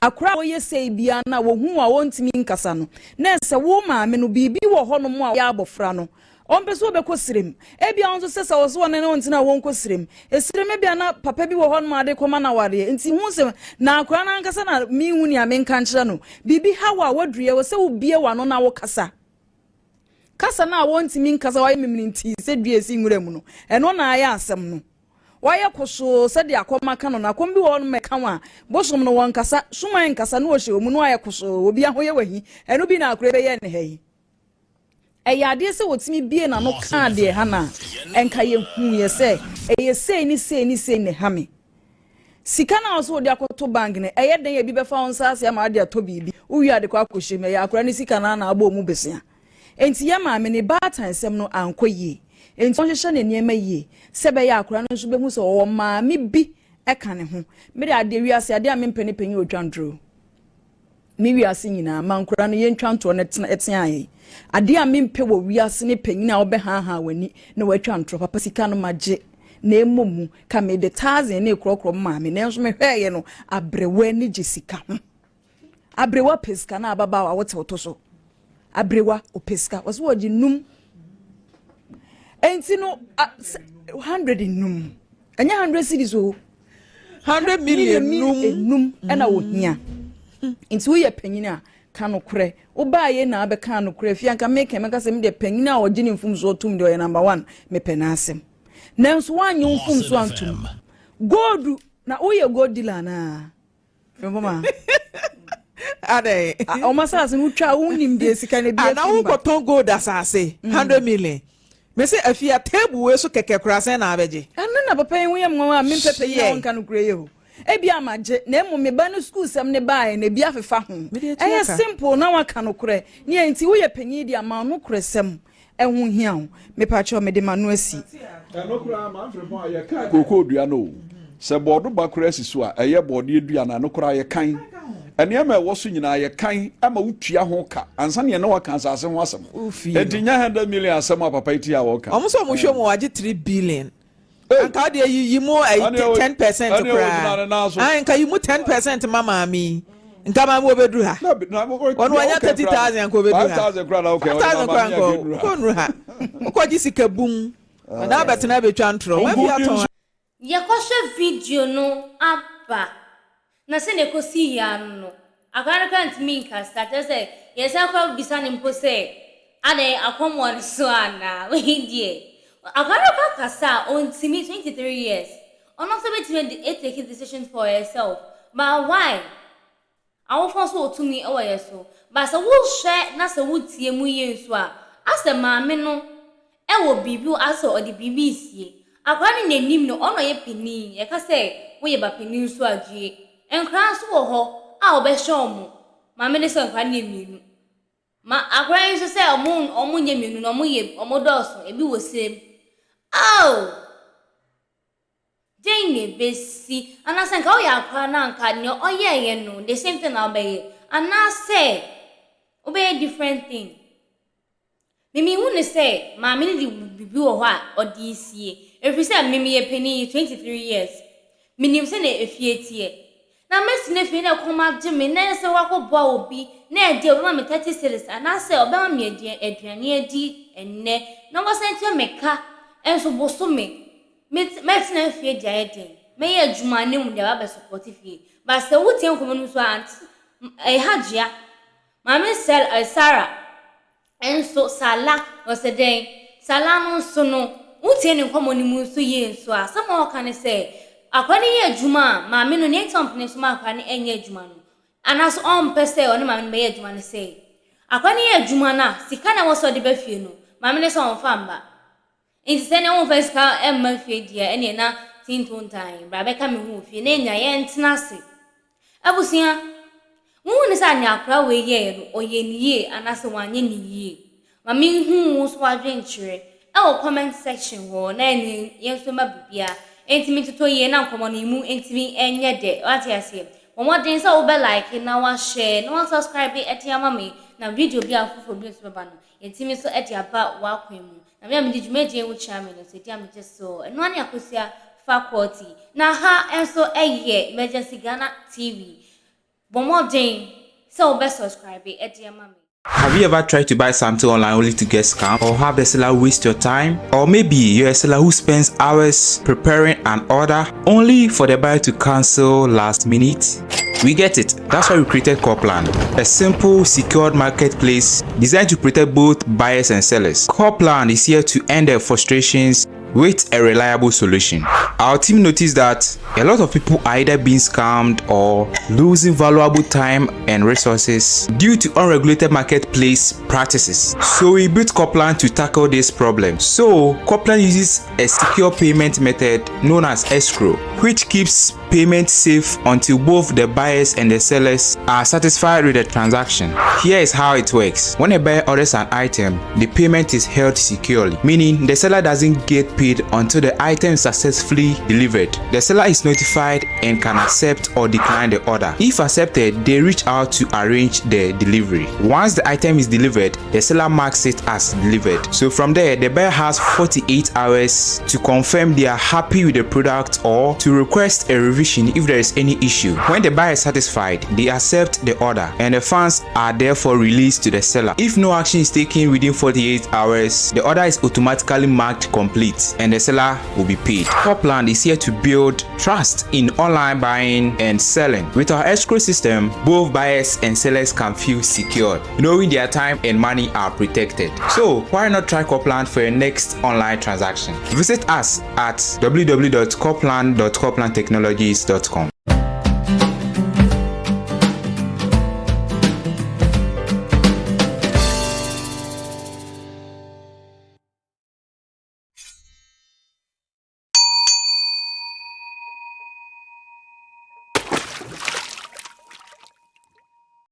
Akora a ɔyɛ sei biara no a wɔhu wo a ɔntumi nkasa no, na ɛsɛ wo maame no, biribi wɔ hɔnom a ɔyɛ abɔfra no, ɔmpɛ sɛ ɔbɛkɔ serem. Ebia wo nso sɛ sɛ ɔse ɔne ne ntena a wɔnkɔ serem. Eserem ebia na papa bi wɔ hɔnom a ade kɔma no awareɛ. Nti hu sɛ na akora no ankasa na menhu nea menka nkyerɛ no. Biribi ha wo a woaduru ɛwɔ sɛ wobue w'ano na wokasa. Kasa no a wɔntumi nkasa wɔayɛ memene nti sɛ dua esi nwura mu no, ɛno na ayɛ asɛm no. Wɔayɛ kosoo sɛdeɛ akɔm aka no no. Akɔm bi wɔ hɔnom a ɛka wo a, bosom no wɔnkasa, suman nkasa na wɔhyɛ wɔn mu na wɔayɛ kosoo, obi ahoyɛ wahi. Ɛno bi na akora yi bɛyɛɛ no ha yi. Ɛyɛ adeɛ sɛ ɔtumi bue n'ano kaa deɛ ɛha no a, ɛnka yɛhuiɛ sɛ ɛyɛ sei ne sei ne sei na ɛha me. Sika no a wo sɛ wode akɔto bank no, ɛyɛ dɛn a ebi bɛfa wo nsa ase ama wode atɔ biribi? Wowie a de kɔ akɔhyɛ mu. Ɛyɛ akora no sika no ara na abɔ mu bosea. Enti yɛn maame ne baatan sɛm no ankɔ yie. Enti ɔnhyehyɛ ne nneɛma yie sɛ ɛbɛyɛ a akwadaa no nso bɛhu sɛ ɔwɔ maame bi ka ne ho. Me de adeɛ wiase adeɛ a mempɛ ne panyin ɔtwa ntorɔ. Me wiase nyinaa ma nkwadaa no yɛntwa ntorɔ no tena ɛtea yɛn. Adeɛ a mempɛ wɔ wiase ne panyin a ɔbɛhaahaa w'ani na watwa ntorɔ. Papa sika no magye na ɛmmɔ mu ka mede thousand ne korɔkorɔ maame nanso mehwɛeɛ no aberewa ani gye sika ho. Aberewa pɛ sika na ababaawa wote woto so. Aberewa ɔpɛ sika wɔsɛ wɔgye num. Enti no 100 num. Ɛnyɛ 100 cedis o. 100 million num. Num ɛna wɔhia. Nti woyɛ panyin a ka nokorɛ. Wobaa yɛ na abɛka nokorɛ fie anka meka mɛka sɛ medeɛ panyin a ɔgye ne mfomsoɔ tom deɛ ɔyɛ number one mepɛ n'asɛm. Nanso woanyɛ wo mfomsoɔ antom. Gold na woyɛ gold dealer anaa? Mfoma. Adɛn? Wɔn asase no wotwa wonim deɛ sika no bi afi mu ba. Na wokɔtɔn gold asase mm. hundred million. Mese afia table wei so kɛkɛ koraa sɛn na abɛgye. Ɛno na papa yi ho yɛ nwanwa a mempɛ panyin a ɔnka no kura yi o. Ebi ama gye na mmom me ba no sukuu sɛm ne baeɛ na ebi afefa ho. Ɛyɛ simple na waka no korɛ. Ne nti woyɛ panyin de ama no korɛ sɛm. Ɛho hia wo. Mepakyɛw mede m'ano asi. Ɛno koraa Manfred ho a yɛka kookoo dua no o. Sɛ bɔɔdo ba koraa si so a, ɛyɛ bɔɔdeɛ dua no a, ɛno koraa yɛkan. Nneɛma a ɛwɔ so nyinaa yɛkan ma wotua ho ka ansa na yɛne wo aka asase ho asɛm. Enti nyɛ 100 million asɛm a papa yi te a wɔka. Wɔn nso wɔn hwɛ mu wɔagye 3 billion. Anka wo deɛ yi yi mu ɛyi 10% koraa. Ah, nka yi mu 10% ma maame yi. Nka maame wɔ bɛduru ha. Wɔn wɔnya 30,000 anka wɔbɛduru ha. 5,000 koraa na wokɛ. 5,000 koraa nka wɔnnuru ha. Wokɔgye sika bum. Na abɛtena abɛtwa ntorɔ. Wafi atɔn. Yɛkɔhwɛ video no aba, na sɛnea ɛkɔsii ara no, akwadaa no koraa ntumi nkasa, kyerɛ sɛ yɛsan koraa bisa no mpo sɛ, adɛn akɔm wɔ ne so anaa? Wei deɛ, akwadaa no koraa kasa a, ɔntumi, 23 years, ɔno nso bɛtumi adi atake decision for herself, but why? Awofo nso wɔ tumi wɔ yɛn so. But sɛ wohwɛ na sɛ wotie mu yie nso a, asɛ maame no wɔ biribi wɔ asɛ ɔde biribi resie. Akwadaa no n'anim no, ɔno na ɔyɛ panin. Yɛka sɛ woyɛ ba panin nso a, due. Nkwadaa nso wɔ hɔ a wɔbɛhwɛ wɔn. Maame no sɛ nkwadaa no yɛ mmienu. Ma akwadaa yi nso sɛ wɔn wɔnyɛ mmienu no, wɔyɛ wɔdɔɔso. Ebi wɔ same. Oh! Dɛn na ebesi? Anaasɛ anka woyɛ akwadaa no a anka nea ɔyɛeɛ no, the same thing na wobɛyɛ? Anaasɛ wobɛyɛ different thing? Me mehu no sɛ maame no de biribi wɔ hɔ a ɔde resie. Ɛfiri sɛ me meyɛ panin, 23 years. Menim sɛnea efie teɛ. Na mɛtena fie na ɛkɔm agye me na ɛsɛ wakɔboa obi na ɛdeɛ ɔbɛma me 30 cedis anaasɛ ɔbɛma me aduane adi ɛnnɛ na wasan atua me ka. Nso bosome, me mɛtena fie de ayɛ dɛn? Mɛyɛ adwuma ne mu de aba abɛ support fie. But sɛ wotie nkɔmmɔ no mu nso a, ante, ɛha gyea. Maame Sel, Sarah nso, Sala, ɔsɛ dɛn? Sala no nso no, wotie ne nkɔmmɔ no mu nso yie nso a, asɛm a ɔka ne sɛ, akwadaa no yɛ adwuma a, maame no, nea enti a ɔmpene so ma akwadaa no nyɛ adwuma no, anaasɛ ɔmpɛ sɛ ɔne maame no bɛyɛ adwuma ne sɛ, akwadaa no yɛ adwuma no a, sika no a ɛwɔ sɛ ɔde ba fie no, maame no sɛ ɔmfa mma. Enti sɛ nea womfa sika mma fie deɛ ɛneɛ na tintontan bra bɛka me ho wɔ fie na nya yɛntena ase. Abusua, wohu ne sɛ nea akora wei yɛeɛ no ɔyɛ ne yie anaasɛ wanyɛ ne yie? Ma menhu wo nso w'adwenkyerɛ ɛwɔ comment section hɔ na ɛne yɛn nso ma biribiara ɛntumi ntotɔ yie na nkɔmmɔ no emu ɛntumi ɛnyɛ dɛ wate aseɛ. Bɔ mmɔden sɛ wobɛ like na wa share na wa subscribe ɛde ama me na video bi a foforɔ bi nso bɛba no Yɛtumi nso de aba w'akwan mu. Na me a mede dwumadie yi ho kyea me no nso, ɛdi a megye so. Ɛno ara ne Akosua Faculty. Na ha nso yɛ Emergency Ghana TV. Bɔ mmɔden sɛ wobɛ subscribe de ama me. Have you ever tried to buy something online only to get scammed or have the seller waste your time? Or maybe you're a seller who spends hours preparing an order only for the buyer to cancel last minute? We get it. That's why we created Copland, a simple, secured marketplace designed to protect both buyers and sellers. Copland is here to end their frustrations with a reliable solution. Our team noticed that a lot of people are either being scammed or losing valuable time and resources due to unregulated marketplace practices. So we built Copland to tackle this problem. So Copland uses a secure payment method known as escrow, which keeps payment safe until both the buyers and the sellers are satisfied with the transaction. Here is how it works. When a buyer orders an item, the payment is held securely, meaning the seller doesn't get paid until the item is successfully delivered. The seller is notified and can accept or decline the order. If accepted, they reach out to arrange the delivery. Once the item is delivered, the seller marks it as delivered. So from there, the buyer has 48 hours to confirm they are happy with the product or to request a revision if there is any issue. When the buyer is satisfied, they accept the order and the funds are therefore released to the seller. If no action is taken within 48 hours, the order is automatically marked complete and the seller will be paid. Copland is here to build trust in online buying and selling. With our escrow system, both buyers and sellers can feel secured, knowing their time and money are protected. So why not try Copland for your next online transaction? Visit us at www.copland.coplandtechnologies.com.